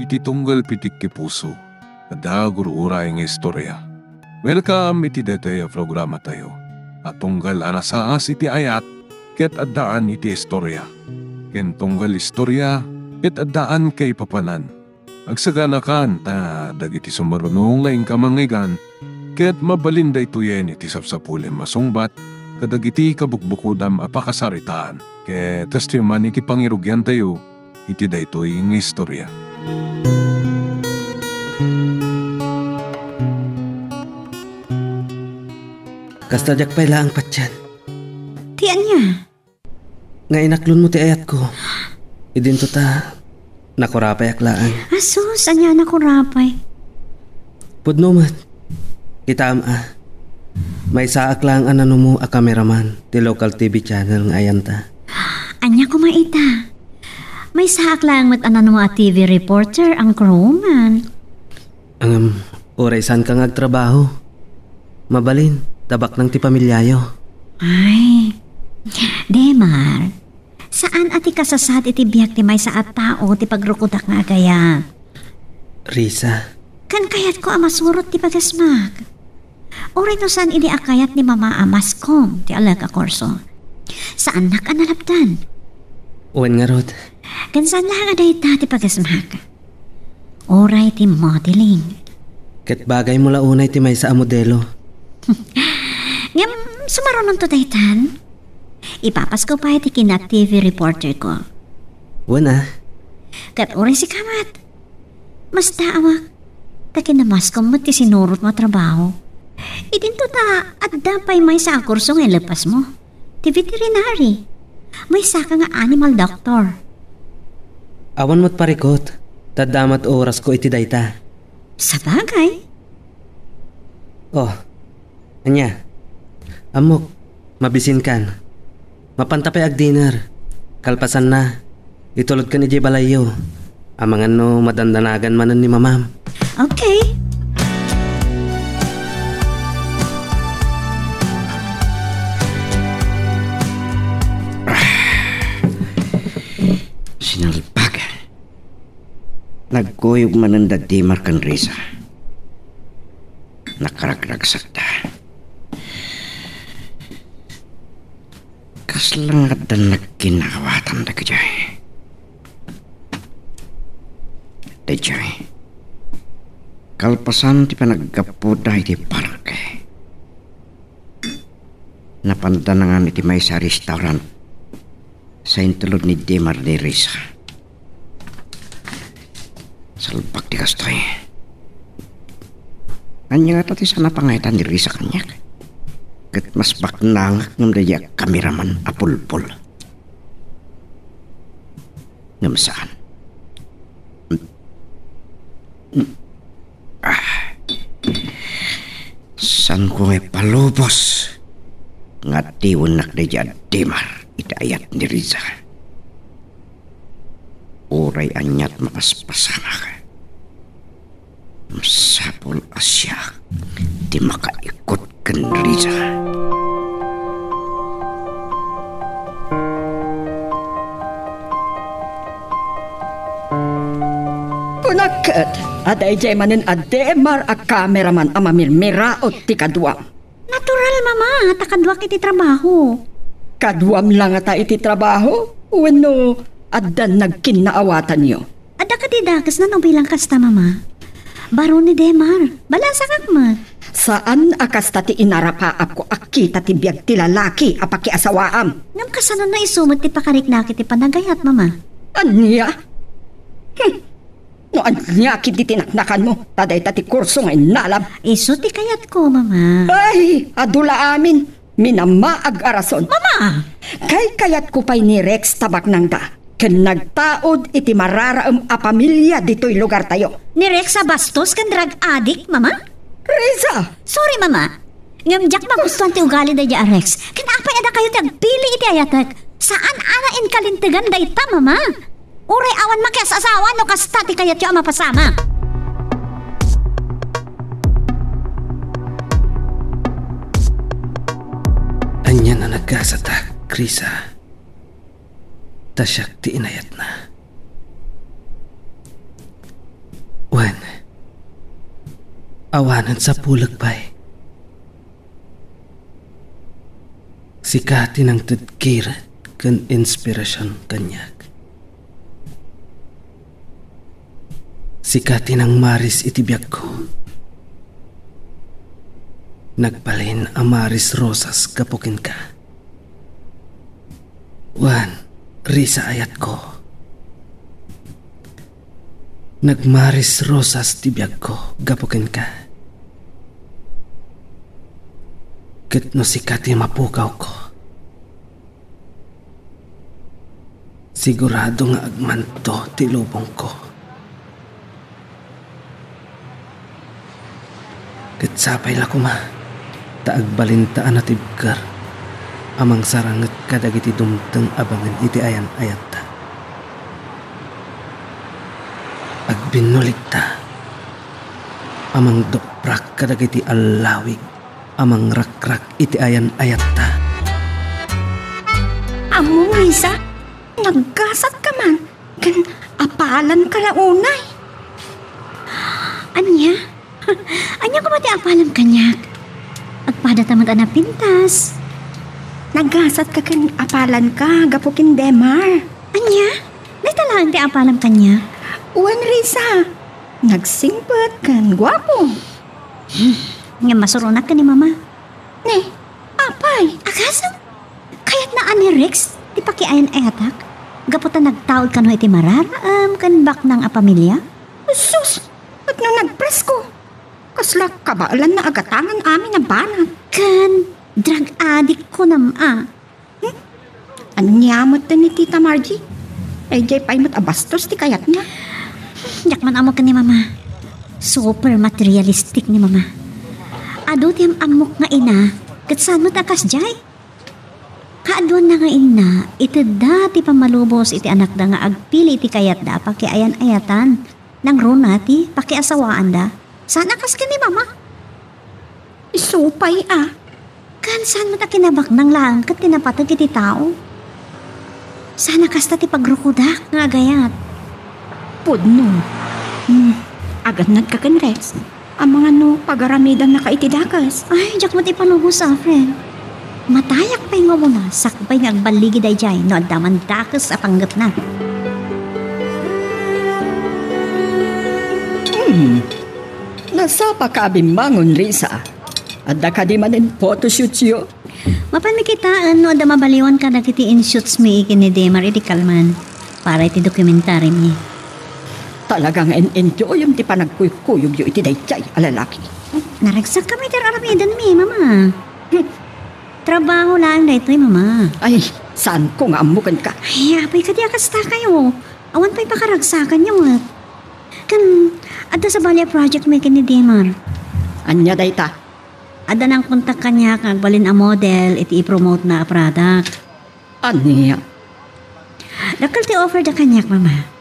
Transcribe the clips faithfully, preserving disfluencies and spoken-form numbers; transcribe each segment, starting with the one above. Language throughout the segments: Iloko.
Ti tunggal pitik ti puso, adda gur-uray nga istorya. Welcome iti daytoy a programatayo a tunggal a nasaas iti ayat ket addaan iti istorya, ken tunggal istorya ket addaan kaipapanan. Agsaganakan ta dagiti sumaruno nga inka mangngeggan ket mabalin daytoyen iti sapsapulem a sungbat kadagiti kabukbukodam a pakasaritaan. Ket kastoy man iti pangirugiantayo iti daytoy nga istorya. Kasta diak pay laeng patien. Ti ania? Nga inaklonmo ti ayatko. Idinto ta, nakurapayak laeng. Asus, ania a nakurapay? Pudno met. Kitaem a. Maysaak laeng a nanumo a cameraman ti local T V channel nga ayanta. Ania koma ita? Maysaak laeng met a nanumo a T V reporter, ang crew man. Ngem, uray saanka nga agtrabaho, mabalin, tabaknang ti pamiliayo. Ay, Demar, saan a ti kasasaad iti biag ti maysa a tao ti pagrukodak nga agayat. Risa. Ken kayatko a masurot ti pagasmak. Uray no saan idi a kayat ni Mama a maskom ti alek a kurso, saannak a nalabdan. Wen ngarud. Ken saan laeng a dayta ti pagasmak. Uray ti modeling. Ket bagaymo la unay ti maysa a modelo. Ngem sumarunonto daytan? Ipapasko pay ti kina-T V reporter ko. Wen a. Ket uray sika met. Masdaawak. Ta kinamaskom met ti sinurotmo a trabaho. Idinto ta adda pay maysa a kurso nga ileppasmo. Ti veterinary. Maysaka nga animal doctor. Awan met parikut, ta adda met orasko iti dayta. Sabagay. Oh, ania? Ammok, mabisinkan. Mapanta pay agdinner. Kalpasanna, itulodkan idiay balayyo. Amangan no madandanagan manen ni Mamam. Okay. Sinalbag. Nagkuyog manen da Demar ken Risa. Nakaragragsakda. Kasla nga adda nagkinnaawatan dagitoy. Daytoy, kalpasan ti panaggapuda iti barangay, napanda nangan iti maysa a restaurant sa intulod ni Demar ni Risa. Salbag ti kastoy. Ania ngata ti saan a pangayatan ni Risa kaniak? Ket mas baknangak ngem daydi a kameraman a pulpol. Ngem saan. Ah. Saanko nga ipalubos nga adiwennak daydi a Demar iti ayat ni Risa. Uray aniat mapaspasamak. Masapul a siak ti makaikut ken Risa. Kunak ket a daydiay manen a Demar a kameraman a mamirmiraot ti kaduam. Natural, Mama, ta kaduak iti trabaho. Kaduam la ngata iti trabaho? Wenno addan nagkinnaawatanyo? Adda kadi dakesna no bilang kasta, Mama. Baro ni Demar, balasangak met. Saan a kasta ti inarapaapko a kita ti biag ti lalaki a pakiasawaam. Ngem kasano no isu met ti pakariknak iti panagayat, Mama? Ania? Hmm. No ania ketdi ti naknakanmo, ta dayta ti kurso nga innalam. Isu ti kayatko, Mama. Ay, adu la amin. Minamaag a rason. Mama! Kaykayatko pay ni Rex tabaknangda ken nagtaud iti mararaem a pamilia ditoy lugartayo. Ni Rex a bastos ken drug addict, Mama? Risa! Sorry, Mama. Ngem diak magustuan ti ugali daydi a Rex. Ken apay a dakayo ti agpili iti ayatek? Saan a nainkalintegan dayta, Mama. Uray awan makias-asawa no kasta ti kayatyo a mapasamak. Ania a nagasatak, Risa? Ta siak ti inayatna. Wen, awanen sapulek pay. Sika ti nangted kired ken inspirasion kaniak. Sika ti nangmaris iti biagko. Nagbalin a maris rosas gapu kenka. Wen, Risa, ayatko. Nagmaris rosas ti biagko gapu kenka. Ket no sika ti mapugawko, sigurado nga agmanto ti lubongko. Ket sapay la koma ta agbalinta a natibker a mangsaranget kadagiti dumteng a bangen iti ayan-ayatta. Agbinnuligta a mangduprak kadagiti allawig a mangrakrak iti ayan-ayatta. Ammom, Risa, naggasat ka man, ken apalan ka la unay. Ania? Ania koma ti apalam kaniak? Agpadata met a napintas. Naggasat ka ken apalan ka gapu ken Demar. Ania? Dayta laeng ti apalam kaniak? Wen, Risa. Nagsingpet ken guapo. Ngem masuronak ken ni Mama. Ne, apay? Agasem? Kayatna a ni Rex ti pakiayan-ayatak? Gapu ta nagtaud kano iti mararaem ken baknang a pamilia? Sus! Ket no nagpresko, kasla kabaelanna a gatangan amin a banag. Ken drug addict kunam a. Hmm? Ania met ni Tita Margie? Ay, diay pay met a bastos ti kayatna. Diak man ammo ken ni Mama. Super materialistic ni Mama. Adu ti am-ammok nga ina, ket saan met a kasdiay? Kaaduanna nga inna, itedda ti pammalubos iti anakda nga agpili iti kayatda a pakiayan-ayatan. Nangruna ti pakiasawaanda. Saan a kas ken ni Mama? Isu pay a. Ken saan met a kinabaknang laeng ket ti napateg iti tao? Saan a kasta ti pagrukodak nga agayat? Pudno. Hmm. Agannad ka ken Rex. Amangan no pagaramidannaka iti dakes. Ay, diak met ipalubos a, friend. Matayak pay nga umuna, sakbay nga agballigi daydiay no adda man dakes a panggepna. Hmm. Nasapaka a bimmangon, Risa. Adda kadi manen photoshootyo? Mapanmi kitaen no adda mabaliwan kadagiti inshootsmi ken ni Demar iti kalman para iti dokumentarimi. Talaga nga in-enjoyem ti panagkuykuyogyo iti daydiay a lalaki. Naragsakkami ti ar-aramidenmi, Mama. Hmm. Trabaho laeng daytoy, Mama. Ay, saanko nga ammo kenka. Ay, apay kadi a kastakayo? Awan pay pakaragsakanyo met. Ken, adda sabali a projectmi ken ni Demar. Ania dayta? Adda nangkontak kaniak nga agbalin a model iti ipromotena a product. Ania? Dakkel ti offerda kaniak, Mama.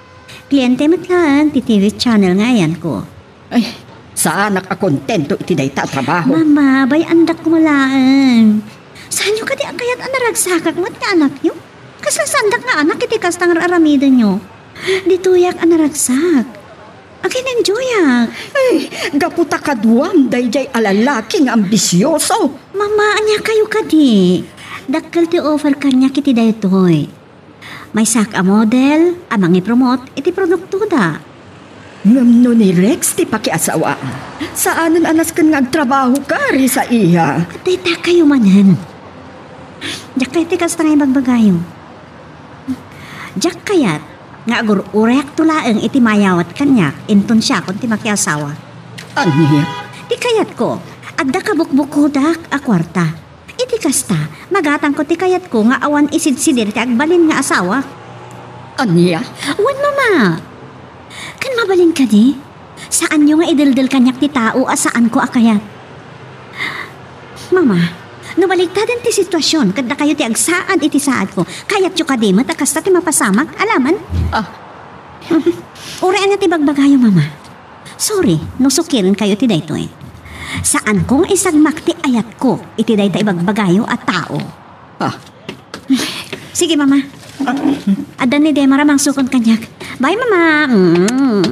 Kliente met laeng ti T V channel nga ayanko. Ay, saanak a kontento iti dayta a trabaho. Mama, bay-andak koma laeng. Saanyo kadi a kayat a naragsakak met nga anakyo? Kasla saandak nga anak iti kasta nga ar-aramidenyo? Ditoyak a naragsak. Agin-enjoyak. Ay, gapu ta kaduam daydiay a lalaki nga ambisioso. Mama, ania kayo kadi? Dakkel ti offer kaniak iti daytoy. Maysak a model a mangipromote iti produktoda. Ngem no ni Rex ti pakiasawaan, saanen a nasken nga agtrabaho ka, Risa, iha. Dayta kayo manen. Diak kayat ti kasta nga ibagbagayo. Diak kayat nga agur-urayakto laeng iti mayawat kaniak inton siakon ti makiasawa. Ania? Ti kayatko, adda kabukbukodak a kuarta. Iti kasta, magatangko ti kayatko nga awan isidsidir ti agbalin nga asawak. Ania? Wen, Mama. Ken mabalin kadi? Saanyo nga ideldel kaniak ti tao a saanko a kayat. Mama, no baliktaden ti situasion ket dakayo ti agsaad iti saadko, kayatyo kadi met a kasta ti mapasamak, alaman? Ah. Uray ania ti bagbagayo, Mama? Sorry no sukirenkayo ti daytoy. Saanko nga isagmak ti ayatko iti dayta ibagbagayo a tao. Ah. Sige, Mama. Adda ni Demar a mangsukon kaniak. Bye, Mama. Mm.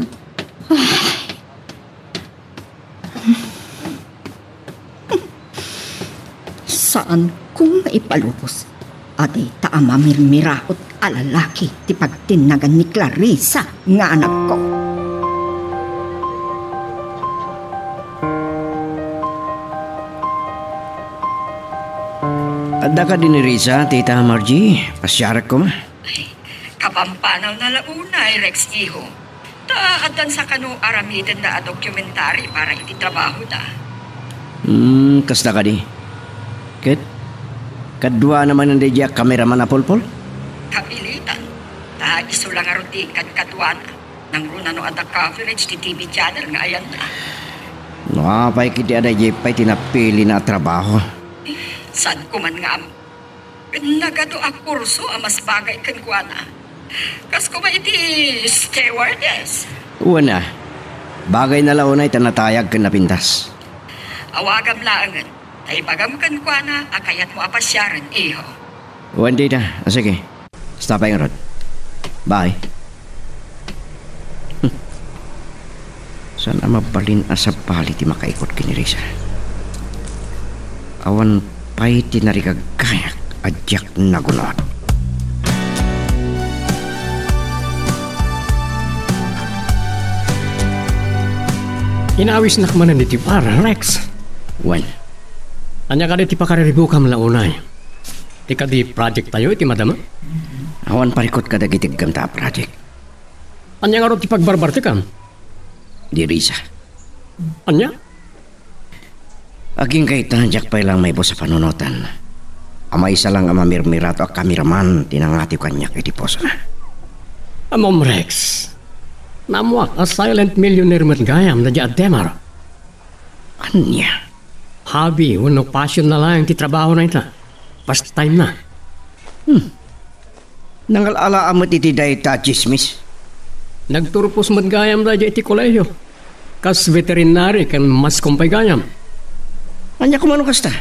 Kung maipalubos, adda ta a mamirmiraot a lalaki ti pagtinnagan ni Clarissa nga anakko. Adda kadi ni Risa, Tita Margie? Pasiarek koma. Ay, kapampanaw na la unay, Rex, iho. Ta addan sa kano aramidenda a documentary para iti trabahoda. Hmm, kasta kadi. Ket, kaduana manen daydiay a kameraman a pulpol? Kapilitan. Ta isu la ngarud ti inkadkaduana. Nangruna no adda coverage ti T V channel nga ayanna. No apay ketdi a daydiay pay ti napilina a trabaho? Saan ko man nga am-, Nagadu a kurso a mas bagay kenkuana. Kas koma iti stewardess. Wen a, bagayna la unay ta natayag ken napintas. Awagam laengen, ta ibagam kenkuana a kayatmo a pasiaren, iho. Wen, Tita. A, sige. Basta pay ngarud. Bye. Hmm. Saan a mabalin a sabali ti makaikut ken ni Risa? Awan pay ti narigaggayak a diak nagunot. Inawisnak manen iti bar, Rex. Wen. Ania kadi ti pakariribukam la unay? Ti kadi project tayo iti madama? Awan parikut kadagiti iggamta a project. Ania ngarud ti pagbarbartekam? Ni Risa. Ania? Agingga ita, diak pay lang maibus a panunotan. A maysa lang a mamirmirato a kameraman ti nangatiw kaniak iti pusona. Ammom, Rex. Naammoak a silent millionaire met gayam daydiay a Demar. Ania? Hobby wenno passion na laeng ti trabahona ita. Pastime na. Hmm. Nangal-alaam met iti dayta a tsismis. Nagturpos met gayam daydiay iti kolehio. Kas veterinary ken mass kom pay gayam. Ania koma no kasta?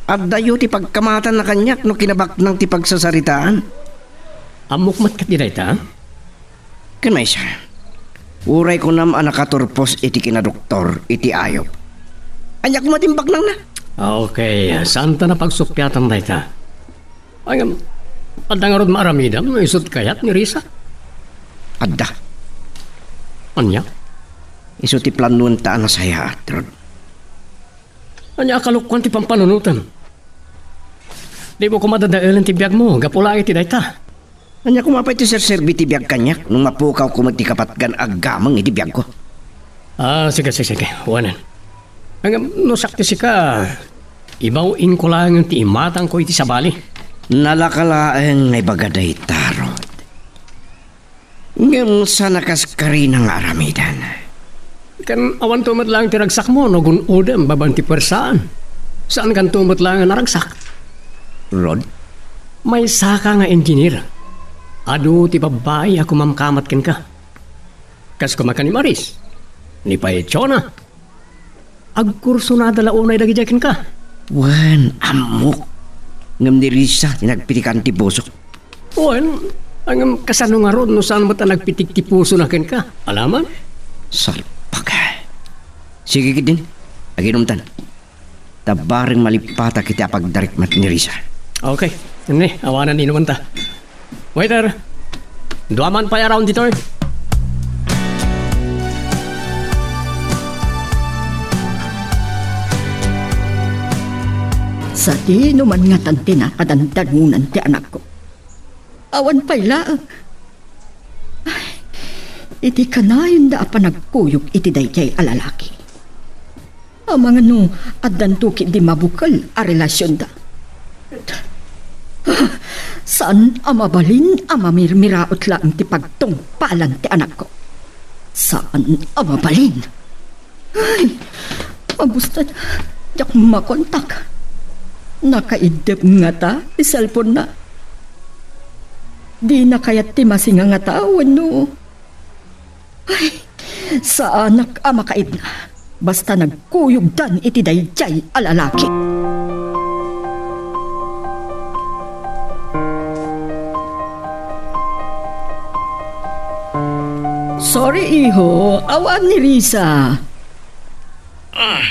Addayo ti pagkamatanna kaniak no kinabaknang ti pagsasaritaan. Ammok met ketdi dayta? Ken maysa, uray kunam a nakaturpos iti kinadoktor iti ayup. Ania koma ti imbaknangna? Ah, okay. Saanta a pagsuppiatan dayta. Ay, ngem, adda ngarud maaramidam no isut kayat ni Risa? Adda. Ania? Isu ti planoenta a nasayaat, Rod. Ania a kalokuan ti pampanunotem? Dimo koma dadaelen ti biagmo gapu laeng iti dayta. Ania koma pay ti serserbi ti biag kaniak no mapukawko met ti kapatgan a aggameng iti biagko? Ah, sige, sige, sige. Wanen. Ngem, no siak ti sika, ibaw-inko laeng ti imatangko iti sabali. Nalaka laeng nga ibaga dayta, Rod. Ngem saan a kas karina nga aramiden. Ken awanto met laeng ti ragsakmo no gun-odem babaen ti puersaan. Saankanto met laeng a naragsak. Rod? Maysaka nga engineer. Adu ti babbai a kumamkamat kenka. Kas koma ken ni Maris, ni Paichona. Agkursonada la unay dagidiay kenka? Wen, ammok. Ngem ni Risa ti nagpitikan ti pusok. Wen, ngem kasano ngarud no saan met a nagpitik ti pusona kenka? Alaman? Salpak. Sige ketdin. Aginumtan. Ta bareng malippatak iti apagdarek met ni Risa. Okay. Ni, awanan inumanta. Waiter, dua man pay a round ditoy. Sadino man ngatan ti nakadandanunan ti anakko? Awan pay laeng. Ay, iti kanayonda a panagkuyog iti daydiay a lalaki. Amangan no addanto ketdi mabukel a relasionda. Saan a mabalin a mamirmiraot laeng ti pagtungpalan ti anakko. Saan a mabalin. Ay, mabustan, diak makontak. Nakaiddep ngata ti cellphone-na. Dina kayat ti masinga ngata wenno Ay, saanak a makaidna. Basta nagkuyogdan iti daydiay a lalaki. Sorry, iho. Awan ni Risa. Ah,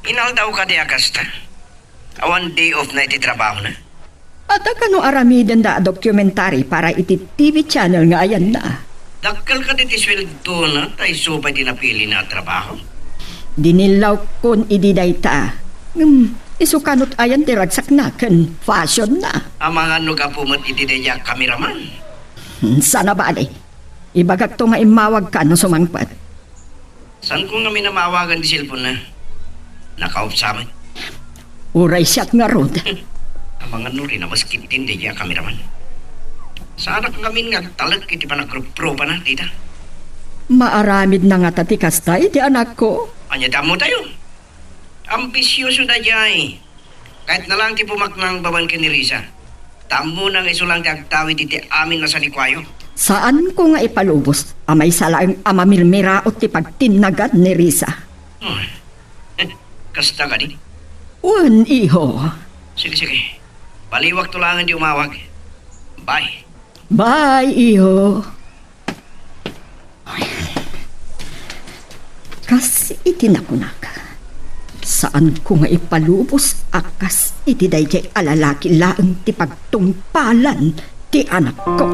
inaldaw kadi a kasta? Awan day off na iti trabahona. Adda kano aramidenda a documentary para iti T V channel nga ayanna. Dakkel kadi ti sueldona, ta isu pay ti napilina a trabaho. Dinillawkon idi dayta. Ngem, isu kano ti ayan ti ragsakna ken fashionda. Amangan no gapu met iti daydiay a kameraman. Hmm, saan a bale. Ibagakto nga immawagka no sumangpet. Saanko ngamin a maawagan ti cellphone-na? Naka-off sa met. Uray siak ngarud. Amangan no rinamaskit din daydiay a kameraman. Saanak ngamin nga agtalek iti panagruprupana dita. Maaramidna ngata ti kasta iti anakko. Ania ti ammotayo? Ambisioso daydiay. Kayatna laeng ti pumaknang babaen ken ni Risa. Ta ammona nga isu laeng ti agtawid iti amin a sanikuayo. Saanko nga ipalubos a maysa laeng a mamirmiraot ti pagtinnagan ni Risa. Hmm. Kasta kadi? Wen, iho. Sige, sige. Baliwakto laengen ti umawag. Bye. Bye, iho. Kas iti nakunak, saanko nga ipalubos a kas iti daydiay a lalaki laeng ti pagtungpalan ti anakko.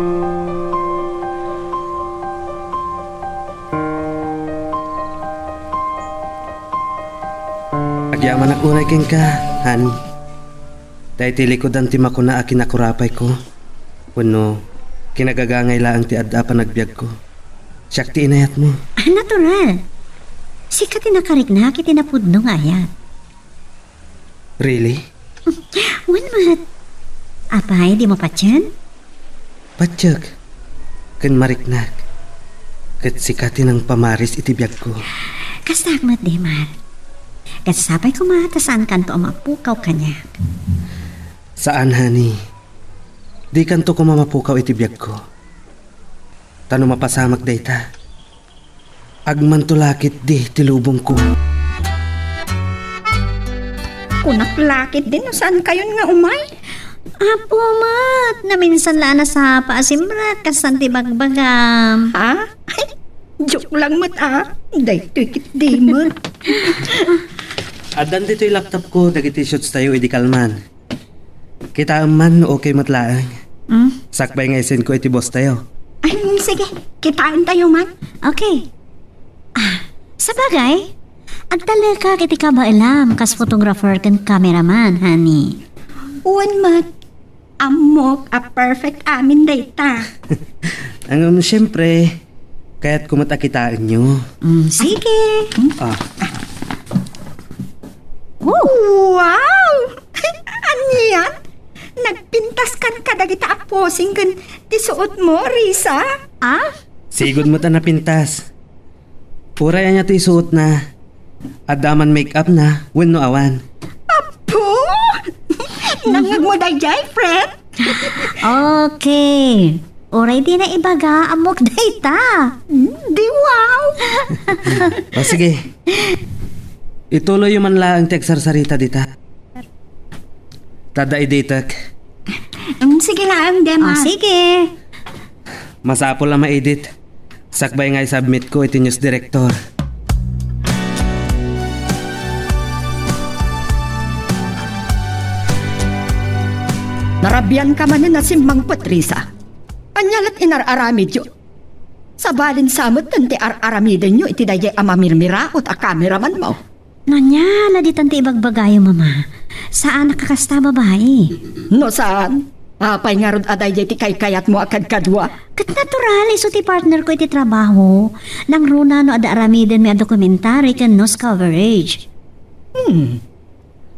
Agyamanak unay kenka, honey. Daytoy likudan ti makuna a kinakurapayko. Wenno, kinagagangay laeng ti adda a panagbiagko. Siak ti inayatmo. Ah, natural. Sika ti nakariknak iti napudno nga ayat. Really? Wen met. Apay, dimo patien? Patiek. Ken mariknak. Ket sika ti nangpamaris iti biagko. Kastaak met, Demar. Ket sapay koma ta saankanto a mapukaw kaniak. Saan, honey. Dikanto koma mapukaw iti biagko. Ta no mapasamak dayta, agmanto la ketdi ti lubongko. Kunak la ketdi no saankayon nga umay? Apo met, naminsan la a nasapa a simrek, kas saan ti bagbagam. Ha? Ay, joke lang met, ah. Daytoy ketdi met. Addan ditoy laptop ko dagiti shoots tayo idi kalman. Kitaem man no okay met laeng. Hmm? Sakbay nga isend ko iti boss tayo. Ay, sige. Kitaentayo man. Okay. Ah, sabagay, agtalekak iti kabaelam kas photographer ken cameraman, honey. Wen met, ammok a perfect amin dayta. Ngem, siyempre, kayatko met a kitaenyo. Mm, sige. Ah. Oh. Wow! Anian? Nagpintaskan kadagita a posing ken ti suotmo, Risa? Ah? Sigud met a napintas. Uray ania ti isuotna, adda man make-upna wenno awan. Apo! Nangngegmo daydiay, friend? Okay. Uray dina ibaga, ammok dayta. Hmm, di wow! O sige. Ituloyyo man laeng ti agsarsarita dita. Ta adda editek. Mm, sige laeng, Dema. Ah, sige. Masapul a ma-edit. Sakbay nga isubmit ko iti news director. Narabianka manen a simmangpet, Risa. Ania la't inar-aramidyo? Sabali sa met ti ar-aramidenyo iti daydiay a mamirmiraot a kameramanmo. No ania la ditan ti ibagbagayo, Mama? Saanak a kasta a babai. No saan, apay ngarud a daydiay ti kaykayatmo a kadkadua? Ket natural, isu ti partner ko iti trabaho. Nangruna no adda aramidenmi a dokumentary ken news coverage. Hmm.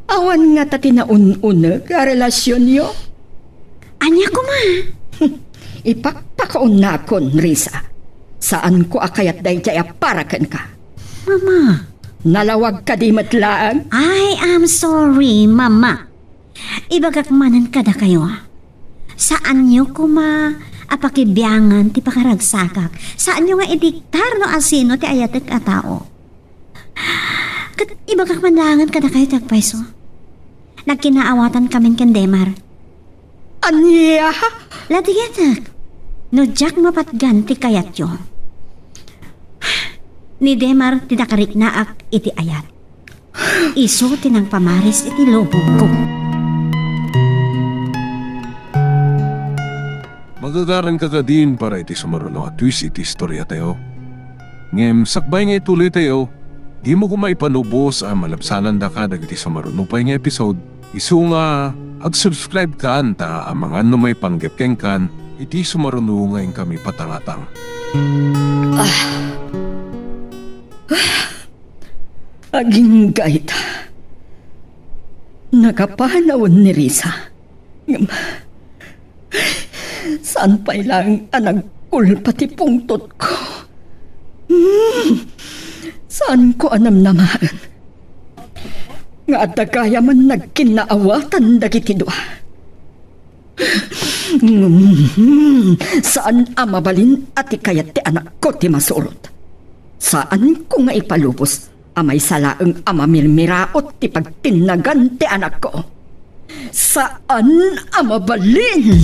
Awan ngata ti naun-uneg a relasionyo? Ania koma? Ipakpakaunakon, Risa. Saanko a kayat daydiay a para kenka. Mama. Nalawag kadi met laeng? I am sorry, Mama. Ibagak manen kadakayo. Saanyo koma a pakibiangan ti pakaragsakak. Saanyo nga idiktar no asino ti ayatek a tao. Ket ibagak man laengen kadakayo ti agpayso. Nagkinaawatankamin ken Demar. Ania? Latigetek, no diak mapatgan ti kayatyo, ni Demar ti nakariknaak iti ayat. Isu ti nangpamaris iti lubongko. Magagaranka kadin para iti sumaruno a twist iti istoriatayo. Ngem sakbay nga ituloytayo, dimo koma ipalubos a malabsanandaka dagiti sumaruno pay nga episode. Isu nga ag-subscribe-kan ta amangan no maipanggep kenkan iti sumaruno nga inkami patangatang. Agingga ita. Nakapanawen ni Risa. Ngem, saan pay laeng a nagkulpa ti pungtotko? Hmm, saanko a namnamaen nga adda gayamen nagkinnaawatan dagiti dua. Hmm, saan a mabalin a ti kayat ti anakko ti masurot. Saanko nga ipalubos a maysa laeng a mamirmiraot ti pagtinnagan ti anakko. Saan a mabalin!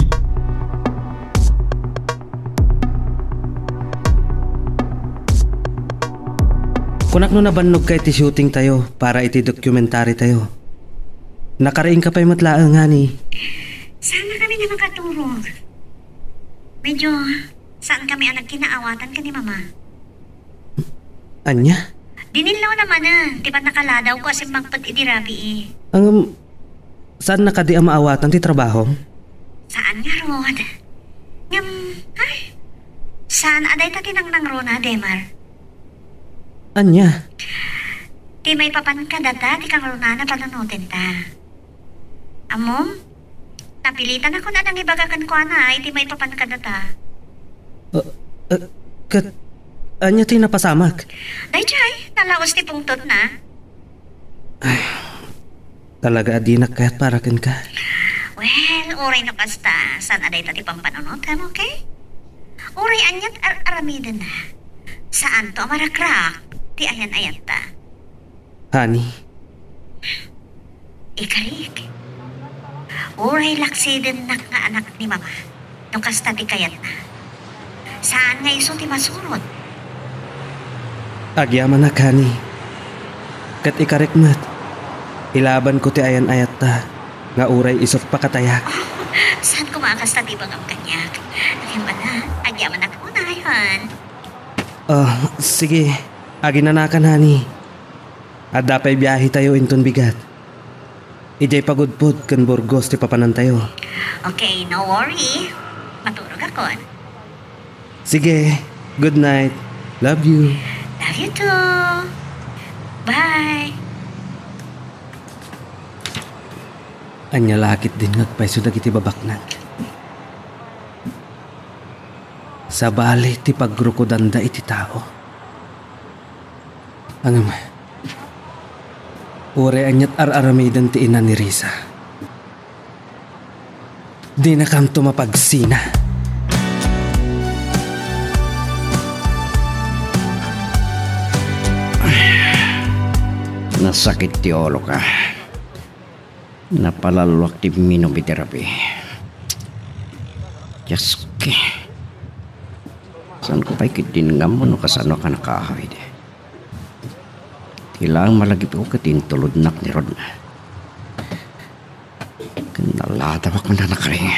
Kunak no nabannogka iti shootingtayo para iti documentarytayo. Nakariingka pay met laeng, honey. Saan a kami nga makaturog? Medyo saan kami a nagkinnaawatan ken ni Mama. Ania? Diin laeng a manen ti pannakaladawko a simmangpet idi rabii. Ngem, saanna kadi a maawatan ti trabahom? Saan ngarud. Ngem, ay, saan a dayta ti nangnangruna, Demar? Ania? Ti maipapan kadata ti kangrunaan a panunotenta. Ammom? Napilitanakon a nangibaga kenkuana iti maipapan kadata. Uh, uh, ket ania ti napasamak? Daydiay, nalaos ti pungtotna. Ay, talaga a dinak kayat para kenka. Well, uray no kasta, saan a dayta ti pampanunotem, okay? Uray aniat ar-aramidenna, saanto a marakrak ti ayan-ayatta. Honey. Ikarik, uray laksidennak nga anak ni Mama, no kasta ti kayatna. Saan nga isu ti masurot. Agyamanak, honey. Ket ikarik met, ilabanko ti ayan-ayatta nga uray isut' pakatayak. Saan koma a kasta ti ibagam kaniak. Ngem, anak, agyamanak unay, hon. Ah, sige. Aginanakan, honey. Adda pay biahetayo inton bigat. Idiay Pagudpud ken Burgos ti papanantayo. Okay, no worry. Maturogakon. Sige. Good night. Love you. Love you too. Bye. Ania la ketdin nga agpayso dagiti babaknang? Sabali ti pagrukudanda iti tao. Ngem, uray aniat ar-aramiden ti ina ni Risa, dinakanto mapagsina. Nasakit ti uloka. Napalalluak ti immunotherapy. Dios ko. Saanko pay ketdin nga ammo no kasano a nakaawid. Ti laeng malagipko ket intulodnak ni Rodna. Ken naladawak met a nakaring.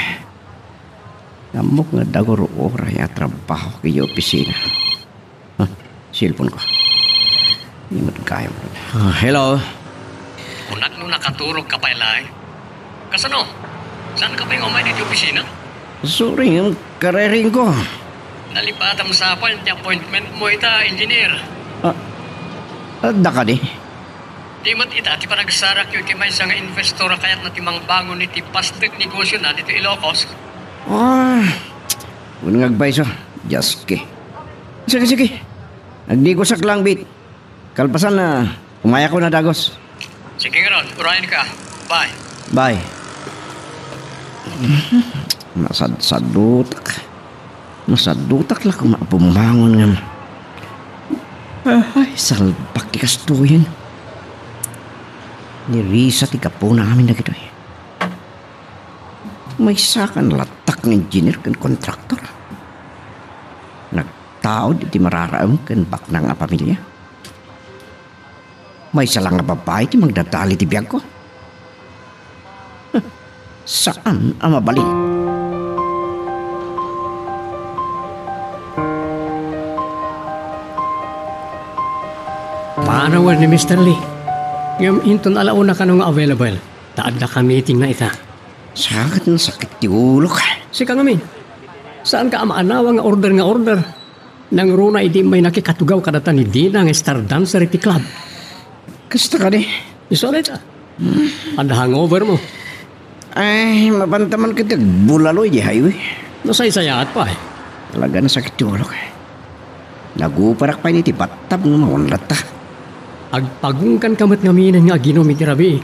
Ammok nga dagururay a trabahok idiay opisina. Ah, cellphone ko. Di met gayam. Ah, hello? Kunak no nakaturogka pay laeng. Kasano? Saanka pay nga umay ditoy opisina? Sorry, ang kariring ko. Nalipatam sapay ti appointment mo ita, engineer. Ah, adda kadi? Di met ita ti panagsarakyo iti maysa nga investor a kayatna ti mangbangon iti pastek negosiona ditoy Ilocos. Ah, wen nga agpayso. Dios ko. Sige, sige. Agdigosak lang, bit. Kalpasan na, umayakon a dagus. Sige ngarud, urayenka. Bye. Bye. Nasadsadutak. Nasaddutak la koma a bumbangon ngem. Ay, salbak ti kastoyen. Ni Risa ti gapuna amin dagitoy. Maysa ka nalattak nga engineer ken kontraktor. Nagtaud iti mararaem ken baknang a pamilia. Maysa la nga babai ti mangdadal iti biagko. Saan a mabalin. Maanawen ni Mister Lee. Ngem inton ala una kano nga available, ta adda ka meeting na ita. Sakit na sakit ti ulok. Sika ngamin, saan ka a maanawa nga order nga order? Nangruna idi immay nakikatugaw kadata ni Dina nga star dancer iti club. Kasta kadi? Isu dayta. Adda hangover mo. Ay, mabanta man ket agbulalo iti highway. Nasaysayaat pay. Talaga nasakit ti ulok. Naguparak pay iti battab nga maunlatta. Agpagungkan ka met ngaminen nga aginom iti rabii.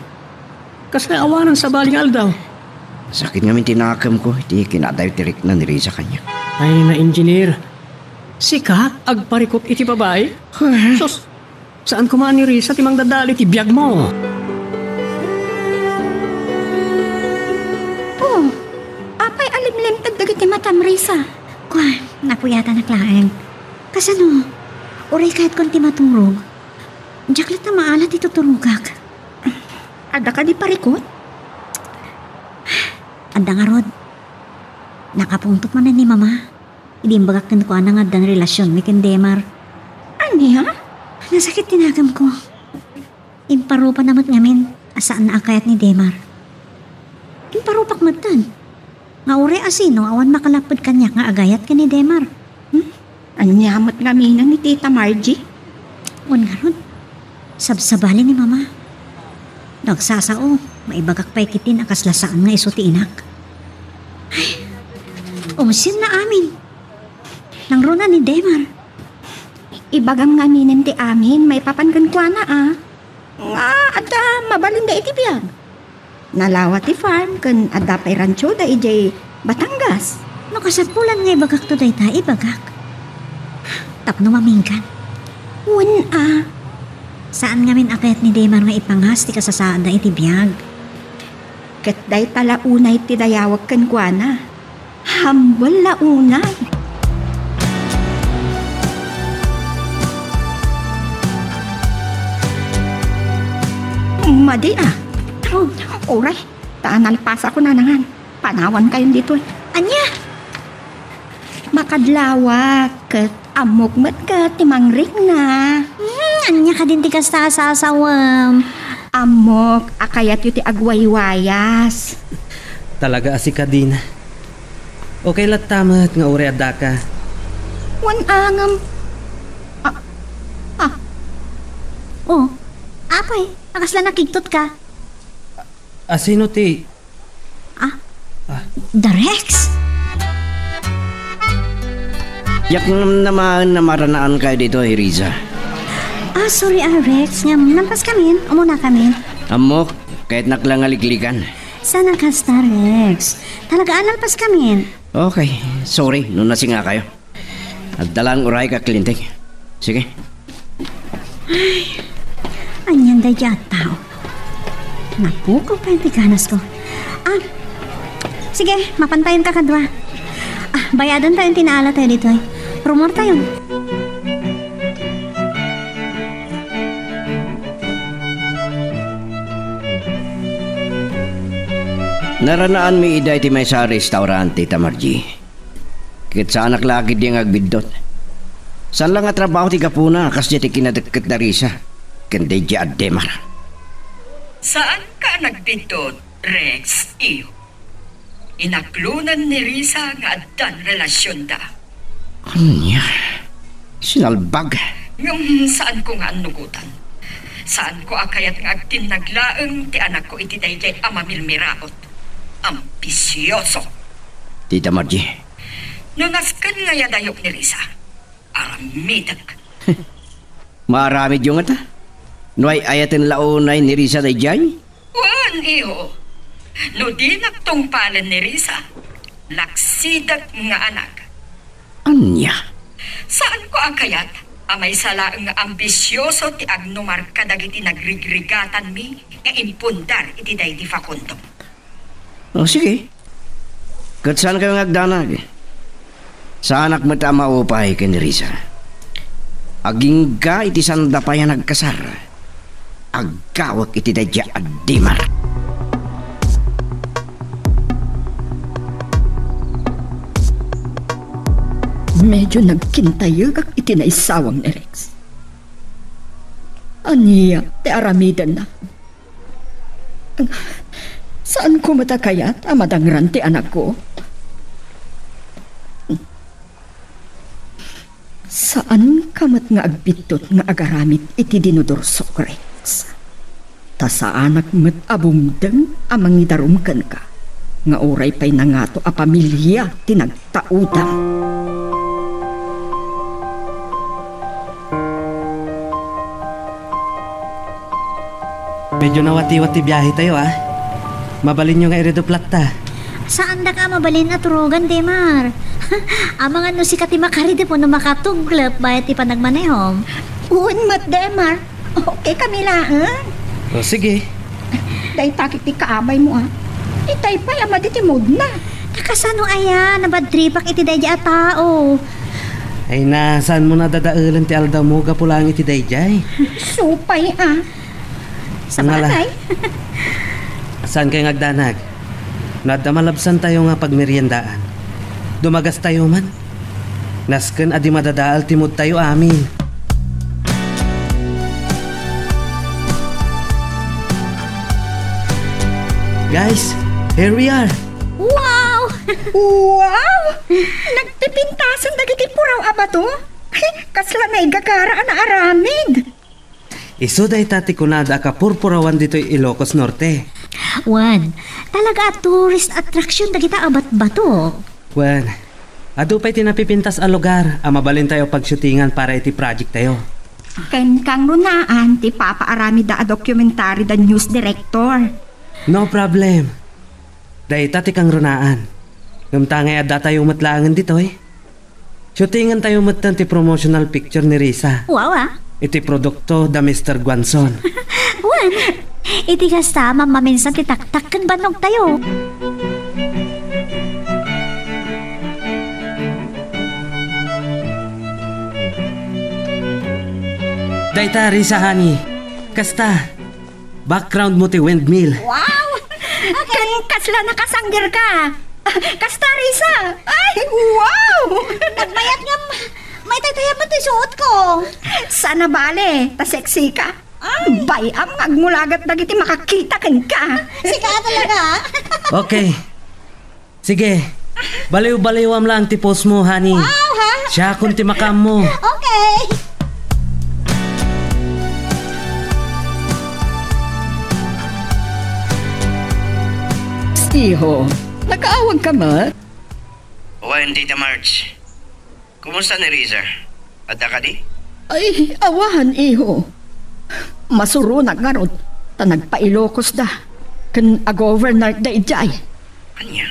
Kasla awanan sabali nga aldaw. Sakit ngamin ti nakemko iti kinadayo ti rikna ni Risa kaniak. Ay, na engineer. Sika, agparikut iti babai? Sus, saan koma ni Risa ti mangdadal iti biag mo? Oh, apay a limlimted dagiti matam, Risa? Kua, napuyatanak laeng. Kasano? Uray kayatkon ti maturog. Diak latta maala ti tuturogak. Adda kadi parikut? Adda ngarud. Nakapungtot manen ni Mama. Idi imbagak kenkuana nga addan relasionmi ken Demar. Ania? Nasakit ti nakemko. Imparupana met ngamin a saanna a kayat ni Demar. Imparupak metten nga uray a sino awan makalapped kaniak nga agayat ken ni Demar. Hmm? Ania met ngaminen ni Tita Margie? Wen ngarud, sabsabali ni Mama. No agsasao, maibagak pay ketdin a kasla saan nga isu ti inak. Ay, umsir na amin. Nangruna ni Demar. Ibagam ngaminen ti amin maipapan kenkuana a nga adda mabalinda iti biag. Nalawa ti farm ken adda pay ranchoda idiay Batangas. No kasapulan nga ibagakto dayta, ibagak. Tapno maminggan. Wen a. Saan ngamin a kayat ni Demar nga ipangas ti kasasaadda iti biag. Ket dayta la unay ti dayawek kenkuana. Humble la unay. Madi a. Oh, uray, ta nalpasakon nangan. Panawankayon ditoy. Ania? Makadlawak ket ammok met ket ti mangrikna. Hmm, ania kadin ti kasta a sasawem? Ammok a kayatyo ti agwaywayas. Talaga a sika, Dina. Okay latta met nga uray addaka. Wen a ngem. Ah. Ah. Oh, apay, a kasla nakigtot ka? A sino ti Ah? Ah. Da Rex? Diak namnamaen a maranaankayo ditoy, Risa. Ah, sorry, ah, Rex. Ngem, nalpas kamin. Umuna kamin. Ammok, kayatnak la nga ligligan. Saan a kasta, Rex. Talaga a nalpas kamin. Okay, sorry no nasingakayo. Adda laeng urayek a kliente. Sige. Ay, anian daydiay a tao? Napukaw pay ti ganasko. Ah, sige, mapantayon ka kadua. Ah, bayadantayon ti naalatayo ditoy. Rumuartayon. Naranaanmi ida iti maysa a restaurant, Tita Margie. Ket saanak la ketdi nga agbiddut. Saan la nga trabaho ti gapuna a kasdiay ti kinadekket da Risa ken daydiay a Demar. Saanka a nagbiddut, Rex, iyo. Inaklonan ni Risa nga addan relasionda. Ania? Sinalbag. Ngem saanko nga annugotan. Saanko a kayat nga agtinnag laeng ti anakko iti daydiay a mamilmiraot. Ambisioso. Tita Margie. No nasken nga yadayok ni Risa, aramidek. Maaramidyo ngata? No ay-ayaten la unay ni Risa daydiay? Wen, iyo. No dinak tungpalen ni Risa, laksidek nga anak. Ania? Saanko a kayat a maysa laeng nga ambisioso ti agnumar kadagiti nagrigrigatanmi nga impundar iti daydi Facundo. O, sige. Ket saankayo nga agdanag. Saanak met a maupay ken ni Risa. Agingga iti sanda pay a nagkasar. aggawek iti daydiay a dimar. Medyo nagkintayegak iti naisawang ni Rex. Ania ti aramidenna? Saanko met a kayat a madangran ti anakko. Saanka met nga agbiddut nga agaramid iti dinudursok, Rex. Ta saanak met a bumdeng a mangidarum kenka, nga uray pay nangato a pamilia ti nagtaudam. Medyo nawatiwat ti biahe tayo, ah. Mabalinyo nga iredup latta. Saandak a mabalin a turogan, Demar. Amangan no sika ti makaridep wenno makatuglep bayat ti panagmanehom. Wen met, Demar. Okay kami laeng. O, sige. Dayta ket ti kaabaymo, ah. Itay pay a madi ti moodna. Nakasano aya? Nabadtripak iti daydiay a tao. Ay na, saanmo nadadaelen ti aldawmo gapu laeng iti daydiay? Supay, ah. Sabagay. Saankayo nga agdanag? No adda malabsantayo nga pagmeriendaan, dumagastayo man. Nasken a di madadael ti moodtayo amin. Guys, here we are. Wow! Wow! Nagpipintasen dagiti puraw a bato? Kasla naigagara a naaramid. Isu dayta ti kunada a kapurpurawan ditoy Ilocos Norte. Wen, talaga a tourist attraction dagita a batbato. Wen, adu pay ti napipintas a lugar a mabalintayo pagshootingan para iti project tayo. Ken kangrunaan ti papaaramida a documentary da news director. No problem. Dayta ti kangrunaan. Ngem ta ngay addatayo met laengen ditoy. Shootingentayo metten ti promotional picture ni Risa. Wow, ah. Iti produkto da Mister Guanzon. Wen, iti kasta, mammaminsan ti taktak ken bannogtayo. Dayta, Risa, honey. Kasta, background mo ti windmill. Wow! Ken kasla nakasangger ka. Kasta, Risa. Ay, wow! Nagmayat nga maitaytayab man ti suot ko. Saan a bale, ta sexy ka. Ay. Bay-am nga agmulagat dagiti makakita kenka. Sika talaga. Okay. Sige. Baliw-baliwam lang ti post mo, honey. Wow, ha? Siakon ti makaammo. Okay. Iho, nakaawag ka met? Wen, Tita Marge. Kumusta ni Risa? Adda kadi? Ay, awan, iho. Masuronak ngarud, ta nagpa-Ilocos da. Ken a-governor da idiay. Ania?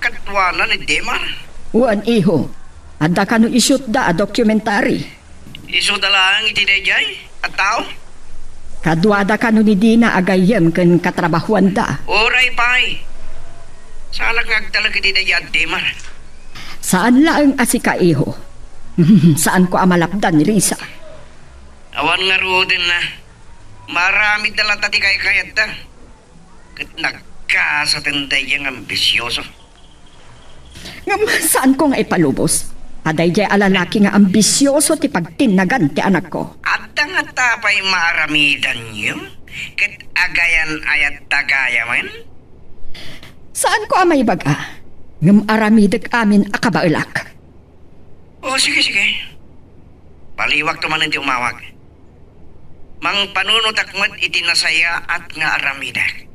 Kaduana ni Demar? Wen, iho. Adda kano isut da a documentary. Isuda laeng iti daydiay a tao? Kaduada kano ni Dina a gayyem ken katrabahuanda. Uray pay. Saanak nga agtalek iti daydiay a Demar. Saan laeng a sika, iho. Saanko a malapdan ni Risa. Awan ngaruden na. Maaramidda latta ti kaykayatda. Ket nagkasaten daydiay nga ambisioso. Ngem saanko nga ipalubos a daydiay a lalaki nga ambisioso ti pagtinnagan ti anakko. Adda ngata pay maaramidanyo? Ket agayan-ayat ta gayamen? Saanko a maibaga, ngem aramidek amin a kabaelak. O, sige, sige. Baliwakto manen ti umawag. Mangpanunotak met iti nasayaat nga aramidek